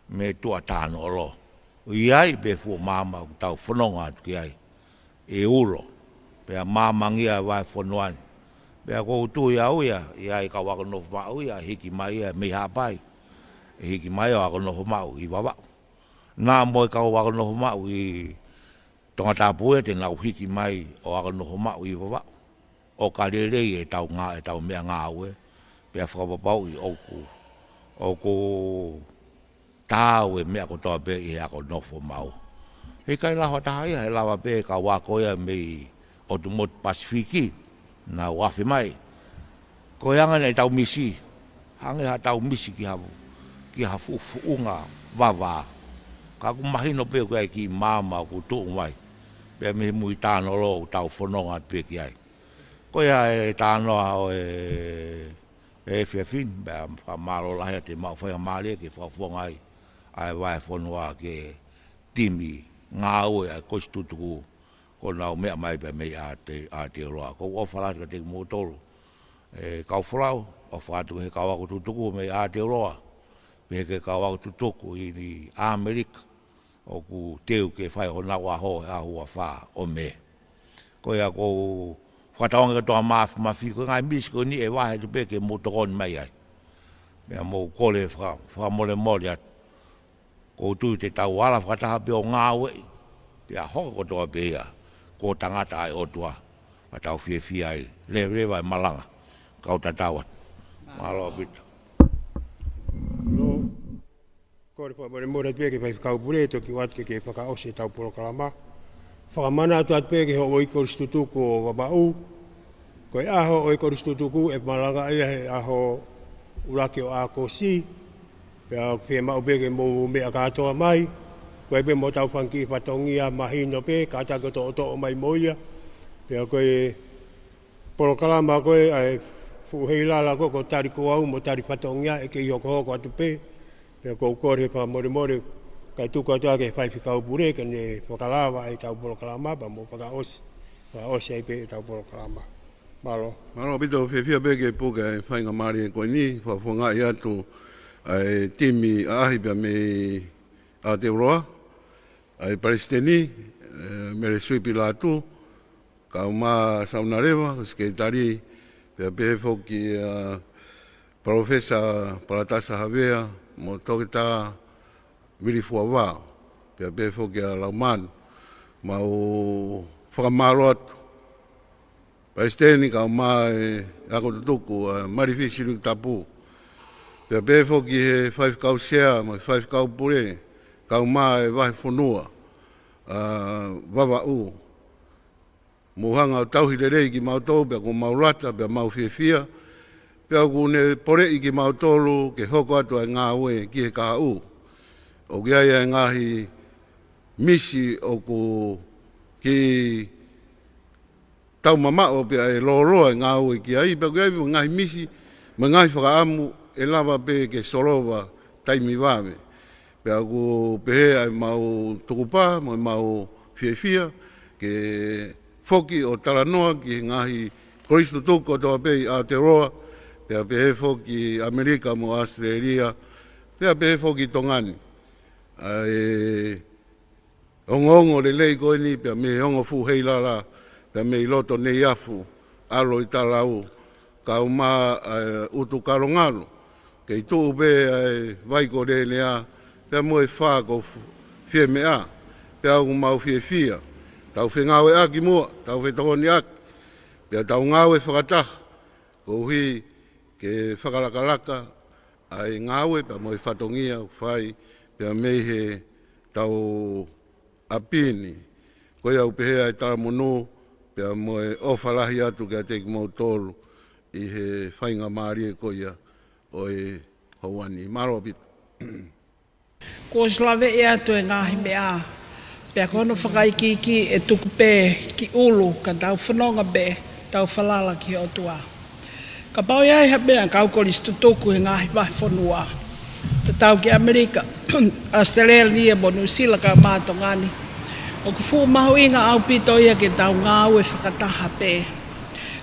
mei tuʻa Tanoʻolo. ʻI ai pē fuʻu maama ʻoku tau fononga atu ki ai, ʻe ulo, pea maamangia e vahefonua ni. Pea ʻoku ou tui au ia, ʻi ai e kau ako nofo maʻu ia, hiki mai ia mei Haʻapai, ʻe hiki mai ʻo ako nofo maʻu ʻi Vavaʻu. Naʻa mo e kau ako nofo maʻu ʻi Tongatapu ia te nau hiki mai ʻo ako nofo maʻu ʻi Vavaʻu. ʻOka lelei ʻetau ngā-, ʻetau meʻangāue, pea fakapapauʻi ʻoku, ʻoku taau e meʻa kotoa pē ʻi he ako nofo maʻu. Heʻikai lava ha taha ia, he lava pē e kau ako ia mei ʻotu motu Pasifiki, nau afe mai. Ko e anga eni ʻetau misi, hangē haʻatau misi ki ha, ki ha fuʻufuʻunga vavā. Ka ʻoku mahino pē ʻoku ʻi ai e kiʻi maama ʻoku tuʻu mai pē mei mui Tanoʻolo ʻoku tau fononga atu pē ki ai. Ko ia e talanoa ʻo e, e efiafi ni, pea fakamālō lahi atu e maʻu faingamālie ke fakafofonga ai ʻa e vahefonua ki he timi ngāue ʻa e kolisi tutuku, ko ʻenau meʻa mai pē mei Aote-, Aotearoa. ʻOku ou ʻofa lahi atu kiate kimoutolu e kau folau, ʻofa atu ki he kau ako tutuku mei Aotearoa, pehē ki he kau ako tutuku ʻi, ʻi ʻAmelika, ʻoku teu ke fai honau ʻaho he ʻaho ua fā ʻo Mē. Ko ia ʻoku ou fakatauange kātoa Māfimafi, ko e ngaahi misi ko eni ʻe vahe atu pē ke mou tokoni mai ai. Pea mou kole faka-, fakamolemole atu. ʻOku ou tui te tau ala fakataha pē ʻo ngāueʻi Pea hoko kotoa pē ia, ko e tangata ʻa e ʻOtua, ka tau fiefia ai, leveleva e malanga, kau tatau atu. Mālō ʻaupito. Mālō. Kole fakamolemole atu pē ki he Faifekau Pule, toki ʻoatu ke ke fakaʻosi ʻetau polokalama. Fakamanatu atu pē ki he houʻeiki kolisi tutuku ʻo Vavaʻu. Ko e ʻaho ʻo e kolisi tutuku ʻe malanga ia he ʻaho ʻuluaki ʻo ʻAokosi. Pea ʻoku fiemaʻu pē ke mou meʻa kātoa mai. Ko e pē mo ʻetau fanga kiʻi fatongia mahino pē, kātaki ʻo toʻotoʻo mai mo ia. Pea ko e polokalama ko ē, ʻa e fuʻu heilala ko ē, ko Tali Ko Au mo Tali Fatongia, ʻe kei hokohoko atu pē. Pea ʻoku ou kole fakamolemole, kae tuku atu ā ki he Faifekau Pule, ke ne fakalava ʻetau polokalama, pea mo fakaʻosi, fakaʻosi ai pē ʻetau polokalama. Mālō. Mālō ʻaupito, fiefia pē ke puke e faingamālie ko eni, fakafofongaʻi atu ʻa e timi ʻaʻahi pea mei Aotearoa, ʻa e Palesiteni, ʻe, Mele Suipi Lātū, kae ʻumaʻā Saunaleva, Sekelitali, pea pehē foki ʻa Palōfesa Palatasa Havea, mo Toketā Vili Fuavao, pea pehē foki ʻa Laumanu, mau fakamālō atu. Palesiteni kae ʻumaʻā e ako tutuku, ʻa Malifisiliu Tapu. Pea pehē foki he Faifekau Sea, mo e Faifekau Pule, kae ʻumaʻā e vahefonua, ʻa Vavaʻu. Mou hanga ʻo tauhi lelei kimautolu, pea ʻoku mau lata, pea mau fiefia. Pea ʻoku ne poleʻi kimautolu, ke hoko atu ʻa e ngāue ki he kahaʻu. ʻOku ʻi ai ʻa e ngaahi misi ʻoku kiʻi taumamaʻo pea ʻe lōloa e ngāue ki ai, pea ʻoku ʻi ai mo e ngaahi misi, mo e ngaahi fakaʻamu ʻe lava pē ke solova taimi vave. Pea ʻoku pehē ʻa ʻemau tukupā, mo ʻemau fiefia, ke foki ʻo talanoa ki he ngaahi kolisi tutuku kotoa pē ʻi Aotearoa, pea pehē foki ʻAmelika mo ʻAositelēlia, pea pehē foki Tonga ni. ʻA e ongoongo lelei ko eni pea mei he ongo fuʻu heilala, pea mei loto Neiafu, ʻAlo ʻi Talau, kae ʻumaʻā ʻa e ʻUtu Kalongalo, kei tuʻu pē ʻa e vai ko Lēlea, pea mo e fā ko Fu-, Fiemeʻa, pea ʻoku mau fiefia, tau fengāueʻaki muʻa, tau fetokoniʻaki, pea tau ngāue fakataha, koeʻuhi ke fakalakalaka ʻa e ngāue pea mo e fatongia ʻoku fai pea mei he tau ʻapi ni. Ko ia ʻoku pehē ʻa e talamonū pea mo e ʻofa lahi atu kiate kimoutolu ʻi he faingamālie ko ia ʻo e houa ni. Mālō ʻaupito. Kuo ʻosi laveʻi atu e ngaahi meʻa, pea ko hono fakaikiiki ʻe tuku pē ki ʻulu ka tau fononga pē, tau falala ki he ʻOtua. Kapau ʻe ʻi ai ha meʻa kau kolisi tutuku he ngaahi vahefonua, tatau ki ʻAmelika, ʻAositelēlia mo Nuʻusila kae ʻumaʻā Tonga ni, ʻoku fuʻu mahuʻinga ʻaupito ia ke tau ngāue fakataha pē.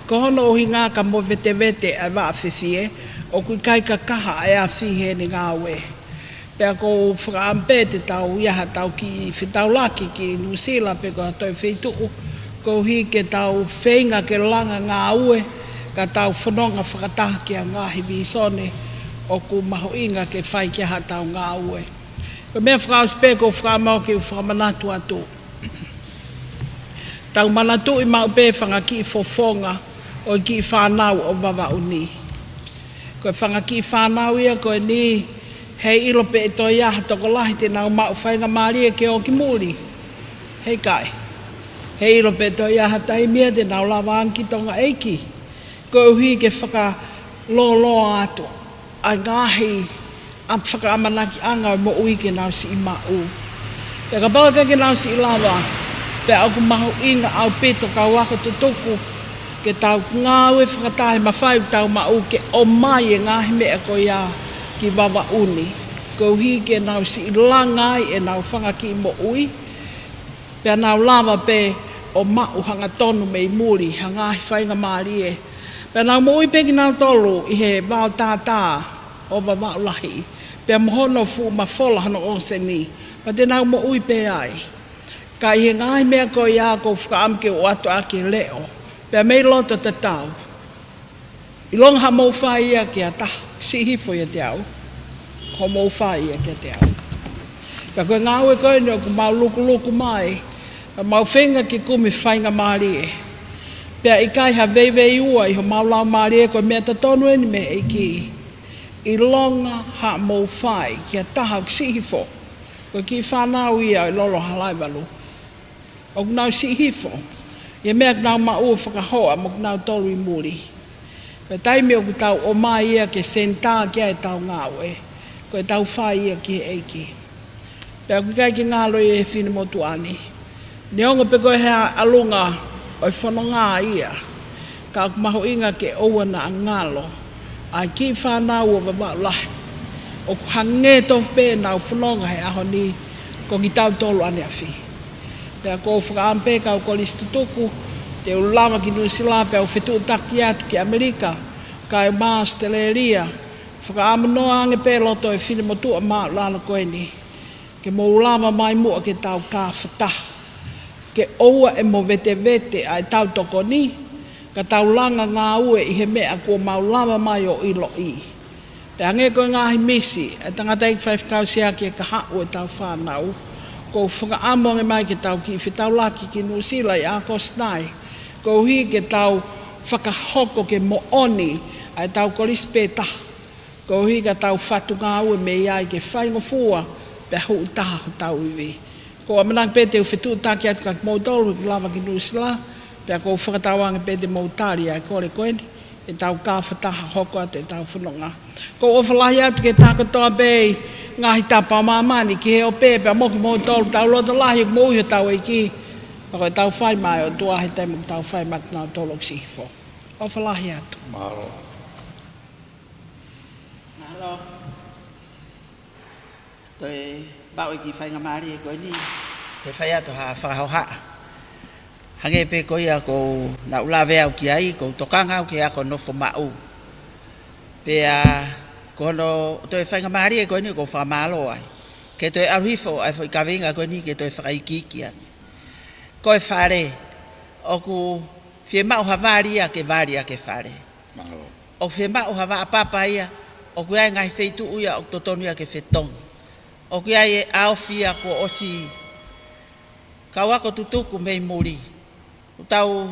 Ko hono ʻuhinga ka movetevete ʻa e vaʻa fefie, ʻoku ʻikai kakaha ʻa e afi heʻene ngāue. Pea ʻoku ou fakaʻamu pē te tau ʻi ai haʻatau kiʻi fetaulaki ki Nuʻusila pe ko ha toe feituʻu, koeʻuhi ke tau feinga ke langa ngāue, ka tau fononga fakataha ki ha ngaahi vīsone ʻoku mahuʻinga ke fai ki ai haʻatau ngāue. Ko e meʻa fakaʻosi pē ʻoku ou fakaʻamu ke u fakamanatu atu. Tau manatuʻi maʻu pē fanga kiʻi fofonga ʻo e kiʻi fānau ʻo Vavaʻu ni. Ko e fanga kiʻi fānau ia ko eni, heʻikai ʻilo pe ʻe toe ʻi ai ha tokolahi te nau maʻu faingamālie ke ō ki muli. Heʻikai. Heʻikai ʻilo pe ʻe toe ʻi ai ha taimi ia te nau lava ange ki Tonga ʻEiki. Koeʻuhi ke fakalōloa atu ʻa e ngaahi ʻa e fakaʻamanakiʻanga ʻo e moʻui ke nau siʻi maʻu. Pea kapau ʻe ʻikai ke nau siʻi lava, pea ʻoku mahuʻinga ʻaupito kau ako tutuku, ke tau ngāue fakataha he mafai ʻoku tau maʻu ke ʻomai e ngaahi meʻa ko ia ki Vavaʻu ni. Koeʻuhi ke nau siʻi langa ai ʻenau fanga kiʻi moʻui, pea nau lava pē ʻo maʻu hangatonu mei muli, ha ngaahi faingamālie. Pea nau moʻui pē kinautolu ʻi he vao tātā ʻo Vavaʻu Lahi, pea mo hono fuʻu mafola hono ʻōseni, pea te nau moʻui pē ai. Ka ʻi he ngaahi meʻa ko ia ʻoku ou fakaʻamu ke u ʻoatu ʻaki e leʻo, pea mei loto tatau. ʻIlonga haʻamou fai ia ki ha taha, siʻi hifo ʻiate au, ko hoʻomou fai ia kiate au. Pea ko e ngāue ko eni ʻoku mau lukuluku mai, Ka mau feinga ke kumi faingamālie. Pea ʻikai ha veiveiua ʻi homau laumālie, ko e meʻa totonu eni mei he ʻEiki. ʻIlonga haʻamou fai ki ha taha ʻoku siʻi hifo. Ko e kiʻi fānau ia ʻi Lolo Halaivalu. ʻOku nau siʻi hifo. ʻI he meʻa ʻoku nau maʻu ʻo fakahoa mo kinautolu ʻi muli. Ko e taimi ʻoku tau ʻomai ia ke senitā ki ai ʻetau ngāue, ko ʻetau fai ia ki he ʻEiki. Pea ʻoku ʻikai ke ngalo ia he finemotuʻa ni. Neongo pe ko e hā e ʻalunga ʻo e fononga ia, ka ʻoku mahuʻinga ke ʻoua naʻa ngalo ʻa e kiʻi fānau ʻo Vavaʻu Lahi. ʻOku hangē tofu pē ʻenau fononga he ʻaho ni ko kitautolu ʻaneafi. Pea ʻoku ou fakaʻamu pē kau kolisi tutuku, te u lava ki Nuʻusila pea u fetuʻutaki atu ki ʻAmelika, kae ʻumaʻā ʻAositelēlia, fakaʻamu noa ange pē loto e finemotuʻa māʻulalo ko eni, ke mou lava mai muʻa ke tau kāfataha. Ke ʻoua ʻe movetevete ʻa ʻetau tokoni, ka tau langa ngāue ʻi he meʻa kuo mau lava mai ʻo ʻiloʻi. Pea hangē ko e ngaahi misi ʻa e tangataʻeiki faifekau siʻaki e kahaʻu ʻetau fānau, ʻoku ou fakaʻamu ange mai ke tau kiʻi fetaulaki ki Nuʻusila ʻi ʻAokosi nai, koeʻuhi ke tau fakahoko ke moʻoni ʻa ʻetau kolisi pē taha, koeʻuhi ka tau fatu ngāue mei ai ke faingofua pea hū taha hotau ivi. ʻOku ou ʻamanaki pē te u fetuʻutaki atu kia kimoutolu ʻoku lava ki Nuʻusila, pea ʻoku ou fakatauange pē te mou tali ʻa e kole ko eni, ke tau kāfataha hoko atu ʻetau fononga. ʻOku ou ʻofa lahi atu ki he taha kotoa pē ʻi he ngaahi tapa ʻo māmani, ki he ope pea mo kimoutolu, tau loto lahi ʻoku moʻui hotau ʻEiki, pea ko ʻetau fai maʻa e ʻOtua he taimi ʻoku tau fai maʻa kinautolu ʻoku siʻi hifo. ʻOfa lahi atu. Mālō. Mālō. Toe maʻu e kiʻi faingamālie ko eni, te u fai atu ha fakahohaʻa. Hangē pē ko ia ʻoku ou, naʻa ku lave au ki ai, ʻoku ou tokanga au ki he ako nofo maʻu. Pea ko hono toe faingamālie ko eni ʻoku ou fakamālō ai. Ke toe ʻalu hifo ʻa e foʻi kaveinga ko eni ke toe fakaikiiki ange. Ko e fale, ʻoku fiemaʻu ha vali ia ke vali ʻaki e fale. Mālō. ʻOku fiemaʻu ha vaʻa papa ia, ʻoku ʻi ai e ngaahi feituʻu ia ʻoku totonu ia ke fetongi. ʻOku ʻi ai e ʻaofi ia kuo ʻosi kau ako tutuku mei muli. ʻOku tau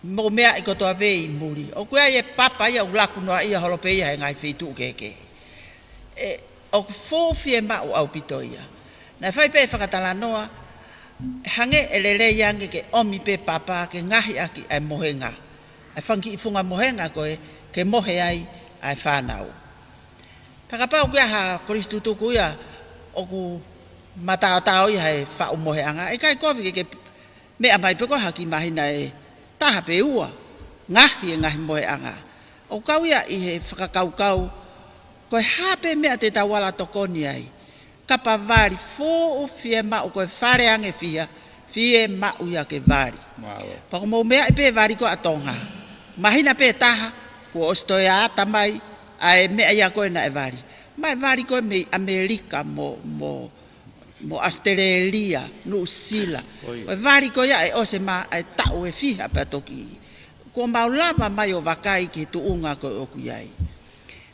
mou meaʻi kotoa pē ʻi muli. ʻOku ʻi ai e papa ia ʻoku laku noaʻia holo pē ia he ngaahi feituʻu kehekehe. ʻE, ʻoku fuʻu fiemaʻu ʻaupito ia. Naʻe fai pē fakatalanoa, hangē ʻe lelei ange ke ʻomi pē papa ke ngaohi ʻaki ʻa e mohenga. ʻA e fanga kiʻi funga mohenga ko ē ke mohe ai ʻa e fānau. Pea kapau ʻoku ʻi ai ha kolisi tutuku ia ʻoku mataotao ia he faʻu moheʻanga, ʻe ʻikai kovi ke, ke meʻa mai pē ko e hā, kiʻi māhina ʻe taha pe ua, ngaohi e ngaahi moheʻanga. ʻOku kau ia ʻi he fakakaukau, ko e hā pē meʻa te tau ala tokoni ai. Kapau vali, fuʻu fiemaʻu, ko e fale ange fiha, fiemaʻu ia ke vali. Mālō. Pea ʻoku mou meaʻi pē vali ko ē ʻa Tonga. Māhina pē taha, kuo ʻosi toe ʻatā mai ʻa e meʻa ia ko ē naʻe vali. Mai vali ko ē mei ʻAmelika mo, mo mo ʻAositelēlia, Nuʻusila. Ko ia. Ko e vali ko ia ʻe ʻosi e mā, ʻa e taʻu ʻe fiha pea toki. Kuo mau lava mai ʻo vakai ki he tuʻunga ko ē ʻoku ʻi ai.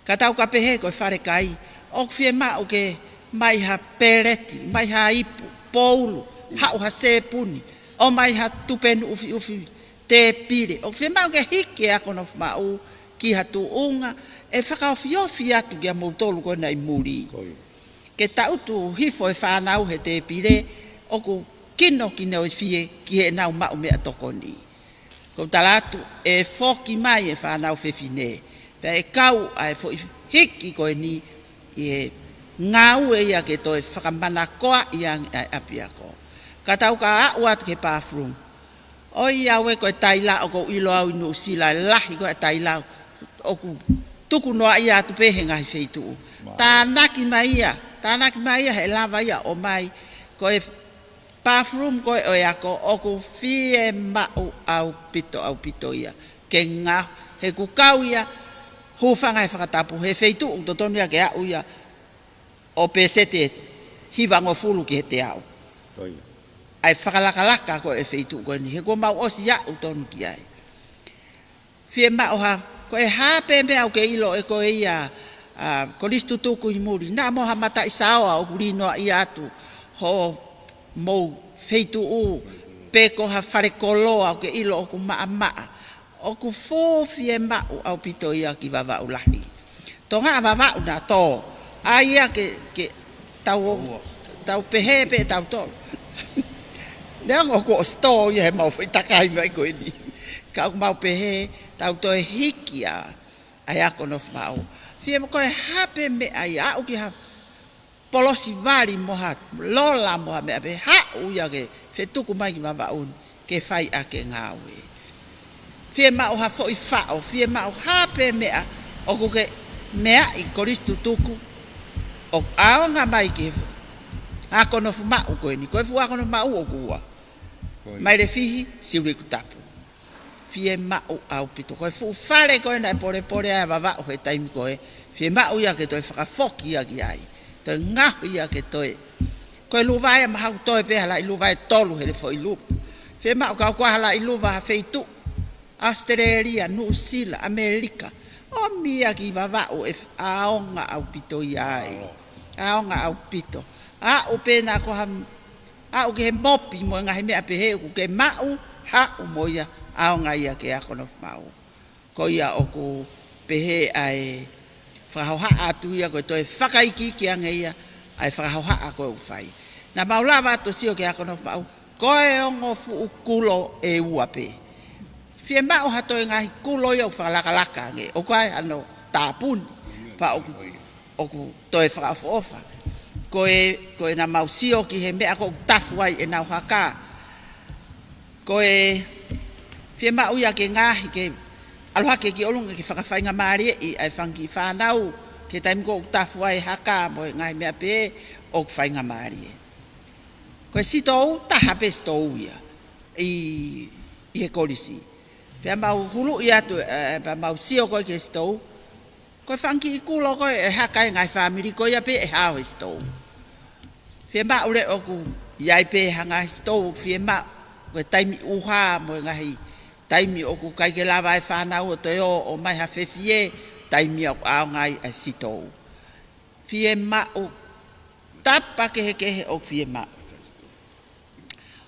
Ka tau ka pehē ko e fale kai, ʻoku fiemaʻu ke ʻomai ha peleti, ʻomai ha ipu, poulu, haʻu ha sēpuni, ʻomai ha tupe nuʻu ʻufiʻufi, tēpile. ʻOku fiemaʻu ke hiki e ako nofo maʻu ki ha tuʻunga ʻe fakaofiofi atu kia moutolu ko ena ʻi muli. Ko ia. Ke tangutu hifo e fānau he tēpile, ʻoku kinokinofie ki heʻenau maʻu meʻatokoni. ʻOku ou tala atu, ʻe foki mai e fānau fefine, pea ʻe kau ʻa e foʻi hiki ko eni ʻi he ngāue ia ke toe fakamanakoaʻi ange ʻa e ʻapiako. Ka tau ka aʻu atu ki he bathroom. ʻOiauē, ko e taila ʻoku ou ʻilo au ʻi Nuʻusila, ʻe lahi ko ē ʻa e taila ʻoku tuku noaʻia atu pē he ngaahi feituʻu. Mālō. Tānaki mai ia, tānaki mai ia, he lava ia ʻo ʻomai. Ko e bathroom ko ē ʻo e ako ʻoku fiemaʻu ʻaupito, ʻaupito ia. Ke ngā, he ʻoku kau ia, hūfanga he fakatapu, he feituʻu totonu ia ke aʻu ia ʻo pēseti ʻe hivangofulu ki he teau. Ko ia. ʻA e fakalakalaka ko ē e feituʻu ko eni, he kuo mau ʻosi aʻu tonu ki ai. Fiemaʻu ha, ko e hā pē meʻa ʻoku ke ʻilo ʻe koe ia, ʻa, kolisi tutuku ʻi muli. Naʻa mo ha mataʻi saoa ʻoku lī noaʻia atu hoʻo mou feituʻu pe ko ha fale koloa ʻoku ke ʻilo ʻoku maʻamaʻa. ʻOku fuʻu fiemaʻu ʻaupito ia ki Vavaʻu lahi. Tonga ʻa Vavaʻu na tō. ʻA ia ke, ke tau, tau pehē pē tau tō. Neongo ʻoku ʻosi tō ia he mau foʻi takai mai ko eni. Ka ʻoku mau pehē tau toe hiki ʻa, ʻa e ako nofo maʻu. Fiemaʻu ko e hā pē meʻa ia aʻu ki ha polosivali mo ha lola mo ha meʻa pē haʻu ia ke fetuku mai ki Vavaʻu ni ke fai ʻaki e ngāue. Fiemaʻu ha foʻi faʻo, fiemaʻu hā pē meʻa ʻoku ke meaʻi Kolisi Tutuku ʻo ʻaonga mai ki he ako nofo maʻu ko eni, ko e fuʻu ako nofo maʻu ʻoku ua. Ko ia. Mailefihi, Siulikutapu. Fiemaʻu ʻaupito. Ko e fuʻu fale ko ē naʻe polepole ai ʻa Vavaʻu he taimi ko ē. Fiemaʻu ia ke toe fakafoki ia ki ai. Toe ngaohi ia ke toe. Ko e luva ia mahalo toe pē ha laʻi luva ʻe tolu he le foʻi luva. Fiemaʻu kau ko ha laʻi luva ha feituʻu. Australia, Nuʻusila, ʻAmelika. ʻOmi ia ki Vavaʻu ʻe ʻaonga ʻaupito ia ai. ʻAonga ʻaupito. Aʻu pē na ko ha aʻu ki he mopi mo e ngaahi meʻa pehē ʻoku ke maʻu haʻu mo ia ʻaonga ia ke ako nofo maʻu. Ko ia ʻoku pehē ʻa e fakahohaʻa atu ia ko e toe fakaikiiki ange ia ʻa e fakahohaʻa ko ē ʻoku fai. Naʻa mau lava atu sio ki he ako nofo maʻu, ko e ongo fuʻu kulo ʻe ua pē. Fiemaʻu ha toe ngaahi kulo ia ʻoku fakalakalaka ange, ʻoku ʻi ai hano tāpuni, pea ʻoku ʻoku toe fakaʻofoʻofa. Ko e, ko e naʻa mau sio ki he meʻa ko ē ʻoku tafu ai ʻenau haka. Ko e fiemaʻu ia ke ngaohi ke ʻalu hake ki ʻolunga ke fakafaingamālieʻi ʻa e fanga kiʻi fānau ki he taimi ko ē ʻoku tafu ai e haka mo e ngaahi meʻa pē ʻoku faingamālie. Ko e sitou, taha pē sitou ia ʻi, ʻi he kolisi. Pea mau huluʻi atu, ē, pea mau sio ko ē ki he sitou. Ko e fanga kiʻi kulo ko ē ʻe haka ai e ngaahi fāmili ko ia pē ʻe hao he sitou. Fiemaʻu leva ʻoku ʻi ai pē ha ngaahi sitou ʻoku fiemaʻu, ko e taimi ʻuha mo e ngaahi taimi ʻoku ʻikai ke lava e fānau ʻo toe ō, ʻomai ha fefie, taimi ʻoku ʻaonga ai e sitou. Fiemaʻu tapa kehekehe ʻoku fiemaʻu.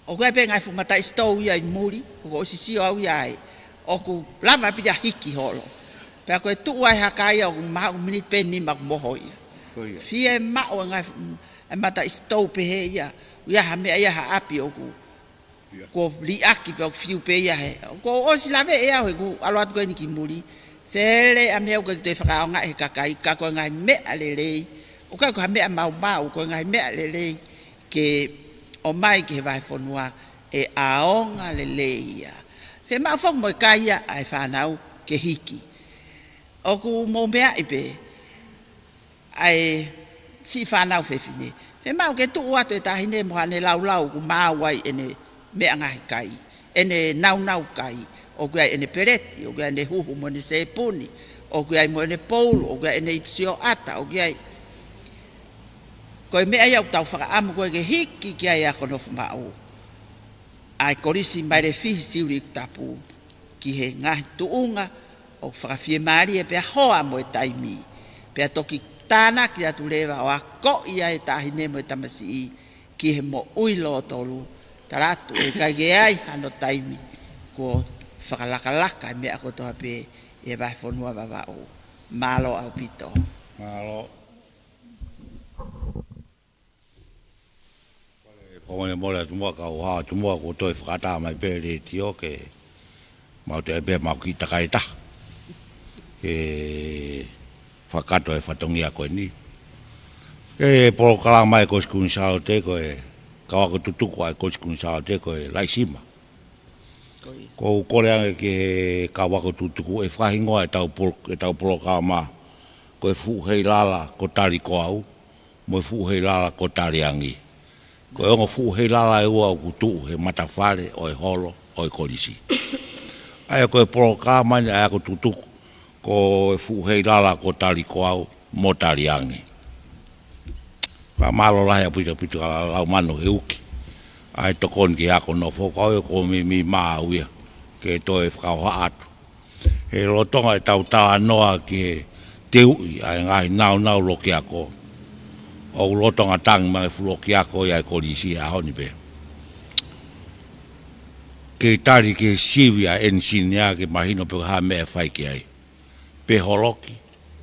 ʻOku ʻi ai pē ngaahi fuʻu mataʻi sitou ia ʻi muli, ʻoku ou sio au ia ai. ʻOku lava pē ia hiki holo. Pea ko e tuʻu ai e haka ia ʻoku maʻu miniti pē nima ʻoku moho ia. Ko ia. Fiemaʻu e ngaahi fuʻu, e mataʻi sitou pehē ia. ʻOku ʻi ai ha meʻa ia ha ʻapi ʻoku. Ia. Kuo liʻaki pē ʻoku fiu pē ia he. ʻOku ou ʻosi laveʻi au he ʻoku ʻalu atu ko eni ki muli. Fele ʻa e meʻa ʻoku ʻikai toe fakaʻaongaʻi he kakai ka ko e ngaahi meʻa lelei. ʻOku ʻikai ko ha meʻa maumau, ko e ngaahi meʻa lelei. Ke ʻomai ki he vahefonua ʻe ʻaonga lelei ia. Fiemaʻu foki mo e kai ia ʻa e fānau ke hiki. ʻOku mou meaʻi pē ʻa e siʻi fānau fefine. Fiemaʻu ke tuʻu atu e taʻahine mo haʻane laulau ʻoku maau ai ʻene meʻa ngaahi kai. ʻEne naunau kai. ʻOku ʻi ai ʻene peleti, ʻoku ʻi ai ʻene huhu mo ʻene sēpuni, ʻoku ʻi ai mo ʻene poulu, ʻoku ʻi ai ʻene ipu sioʻata, ʻoku ʻi ai. Ko e meʻa ia ʻoku tau fakaʻamu ko ē ke hiki ki ai e ako nofo maʻu. ʻA e kolisi Mailefihi Siulikutapu ki he ngaahi tuʻunga ʻoku fakafiemālie pea hoa mo e taimi. Pea toki tānaki atu leva ʻo akoʻi ai e taʻahine mo e tamasiʻi ki he moʻui lōtolu, tala atu ʻe ʻikai ke ʻi ai hano taimi kuo fakalakalaka e meʻa kotoa pē ʻi he vahefonua Vavaʻu. Mālō ʻaupito. Mālō. Fakamolemole atu muʻa kau hao atu muʻa kuo toe fakaʻatā mai pē letiō ke mau toe pē mau kiʻi takai taha. Ke fakakakato e fatongia ko eni. Ko e polokalama ʻa e Kolisi Kuini Sālote ko e kau ako tutuku ʻa e Kolisi Kuini Sālote ko e Laisima. Ko ia. ʻOku ou kole ange ki he kau ako tutuku ʻe fakahingoa ʻetau polo-, ʻetau polokalama ko e Fuʻu Heilala ko Tali ko Au, mo e Fuʻu Heilala ko Taliangi. Ko e ongo fuʻu heilala ʻe ua ʻoku tuʻu he matafale ʻo e holo ʻo e kolisi. ʻA ia ko e polokalama ni ʻa e ako tutuku, ko e Fuʻu Heilala ko Tali ko Au mo Taliangi. Fakamālō lahi ʻaupito ʻaupito kia Laumanu Heuki. ʻA e tokoni ki he ako nofo, ka ʻoku ou mimimā au ia ke toe fakahohaʻa atu. He lolotonga ʻetau talanoa ki he teuʻi ʻa e ngaahi naunau loki ako. ʻOku lolotonga tangi mai e fuʻu loki ako ia ʻa e kolisi he ʻaho ni pē. Ke tali ki he sivi ʻa e ʻenisinia ke mahino pe ko e hā e meʻa ʻe fai ki ai. Pe holoki,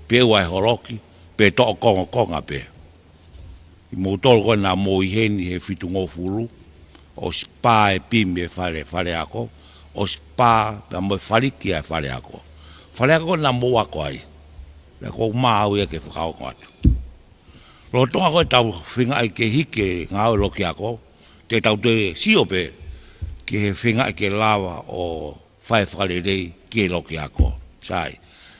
pe ʻoua ʻe holoki, pe toʻo kongokonga pē. ʻI moutolu ko ē naʻa mou ʻi heni he fitungofulu, ʻosi pā e pimi e fale, fale ako, ʻosi pā pea mo e faliki ʻa e fale ako. Fale ako naʻa mou ako ai. Pea ʻoku ou maau ia ke fakaongo atu. Lolotonga ko ē ʻetau feingaʻi ke hiki e ngāue loki ako, te tau toe sio pē ki he feingaʻi ke lava ʻo fai e fakalelei ki he loki ako. Sai,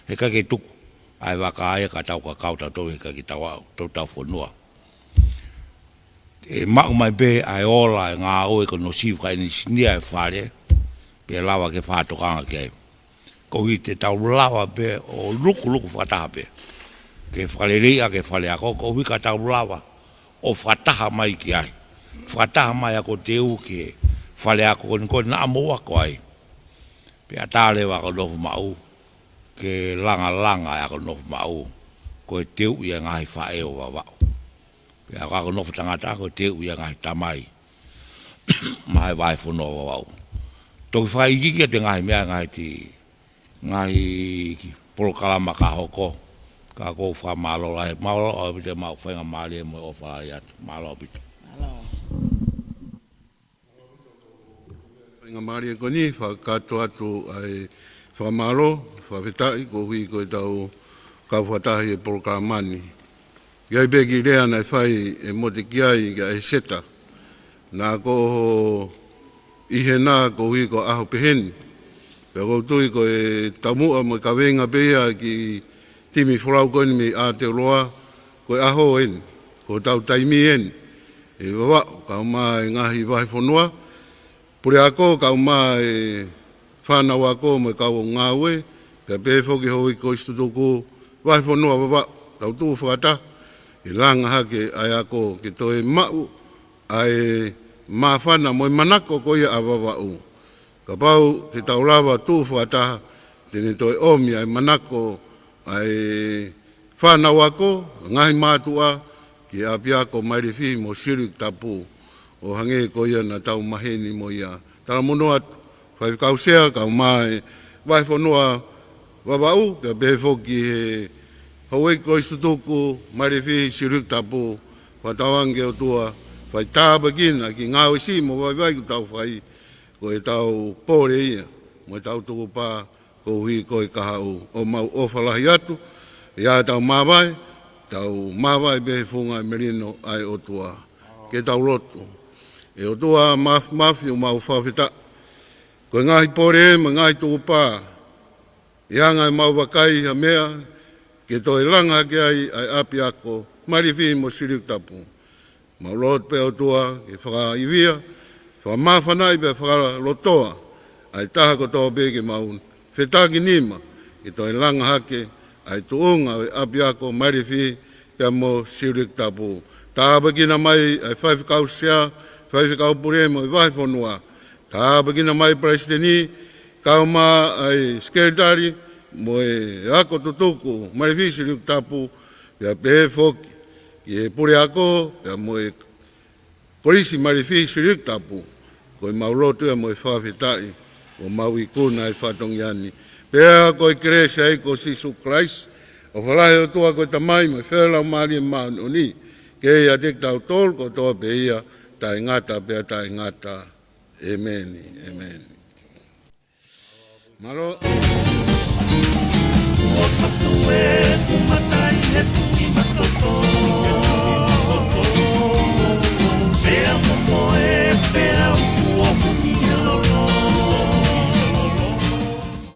heʻikai ke tuku ʻa e vaka ia ka tau kakau tautolu, heʻikai ke tau aʻu, tau tau fonua. ʻE maʻu mai pē ʻa e ola e ngāue ko hono sivi fakaʻenisinia e fale, pea lava ke fakatokanga ki ai. Koeʻuhi te tau lava pē ʻo lukuluku fakataha pē. Ke fakaleleiʻaki e fale ako, koeʻuhi ka tau lava ʻo fakataha mai ki ai. Fakataha mai ʻa e ako teu ki he fale ako ko eni ko ē naʻa mou ako ai. Pea tā leva ʻa Akonofo Maʻu, ke langalanga ʻa Akonofo Maʻu, ko e teuʻi ʻa e ngaahi faʻē ʻo Vavaʻu. Pea ko Akonofo Tangata, ko e teuʻi ʻa e ngaahi tamai maʻa e vahefonua ʻo Vavaʻu. Toki fakaikiiki atu e ngaahi meʻa, ngaahi ti, ngaahi polokalama ka hoko. Ka ʻoku ou fakamālō lahi, mālō ʻaupito e maʻu faingamālie mo e ʻofa lahi atu. Mālō ʻaupito. Mālō. Faingamālie ko eni, fakakakato atu ʻa e fakamālō, fakafetaʻi, koeʻuhi ko ʻetau kau fakataha he polokalama ni. ʻI ai pē kiʻi lea naʻe fai ʻe Motekiai kia ʻEseta. Naʻa ku ʻi hena koeʻuhi ko e ʻaho pehē ni. Pea ʻoku ou tui ko e taumuʻa mo e kaveinga pē ia ki he timi folau ko eni mei Aotearoa, ko e ʻaho eni, ko hotau taimi eni. ʻE Vavaʻu, kaeʻumaʻā e ngaahi vahefonua, puleako, kaeʻumaʻā e fānau ako mo e kau ngāue, pea pehē foki houʻeiki kolisi tutuku vahefonua Vavaʻu, tau tuʻu fakataha, ke langa hake ʻa e ako ke toe maʻu ʻa e māfana mo e manako ko ia ʻa Vavaʻu. Kapau te tau lava tuʻu fakataha, te ne toe ʻomi ʻa e manako ʻa e fānau ako, ngaahi mātuʻa, ki he ʻapiako Mailefihi mo Siuʻilikutapu, ʻo hangē ko ia naʻa tau maheni mo ia. Talamonū atu, Faifekau Sea, kaeʻumaʻā e vahefonua Vavaʻu, pea pehē foki he houʻeiki kolisi tutuku Mailefihi Siuʻilikutapu, fakatauange ki he ʻOtua, fai tāpuekina e kiʻi ngāue siʻi mo vaivai kuo tau fai, ko ʻetau pole ia, mo ʻetau tukupā, koeʻuhi ko e kahaʻu, ʻoku mau ʻofa lahi atu, ʻi heʻetau māvae, tau māvae pē he funga e melino ʻa e ʻOtua. Ke tau lotu. ʻE ʻOtua maf-, mafi, ʻoku mau fakafetaʻi. Ko e ngaahi pole mo e ngaahi tukupā, ʻi he anga ʻemau vakai ha meʻa, ke toe langa hake ai ʻa e ʻapiako Mailefihi mo Siuʻilikutapu. Mau lotu pē ʻOtua, ke fakaivia, fakamāfanaʻi pea fakalotoa ʻa e taha kotoa pē ke mau fetakinima, ke toe langa hake ʻa e tuʻunga ʻo e ʻapiako Mailefihi pea mo Siuʻilikutapu. Tāpuekina mai ʻa e Faifekau Sea, Faifekau Pule mo e vahefonua. Tāpuekina mai Palesiteni, kaeʻumaʻā ʻa e Sekelitali mo e ako tutuku Mailefihi Siuʻilikutapu, pea pehē foki ki he puleako, pea mo e kolisi Mailefihi Siuʻilikutapu, ko ʻemau lotu ia mo e fakafetaʻi, ʻoku mau ikuna e fatongia ni. Pea ko e kelesi ʻa e ʻEiki ko Sīsū Kalaisi, ʻofa lahi ʻa e ʻOtua ko e Tamai, mo e feohi ʻa e Laumālie Māʻoniʻoni, ke ʻiate kitautolu kotoa pē ia, taʻengata pea taʻengata. ʻEmeni, ʻemeni. Mālō.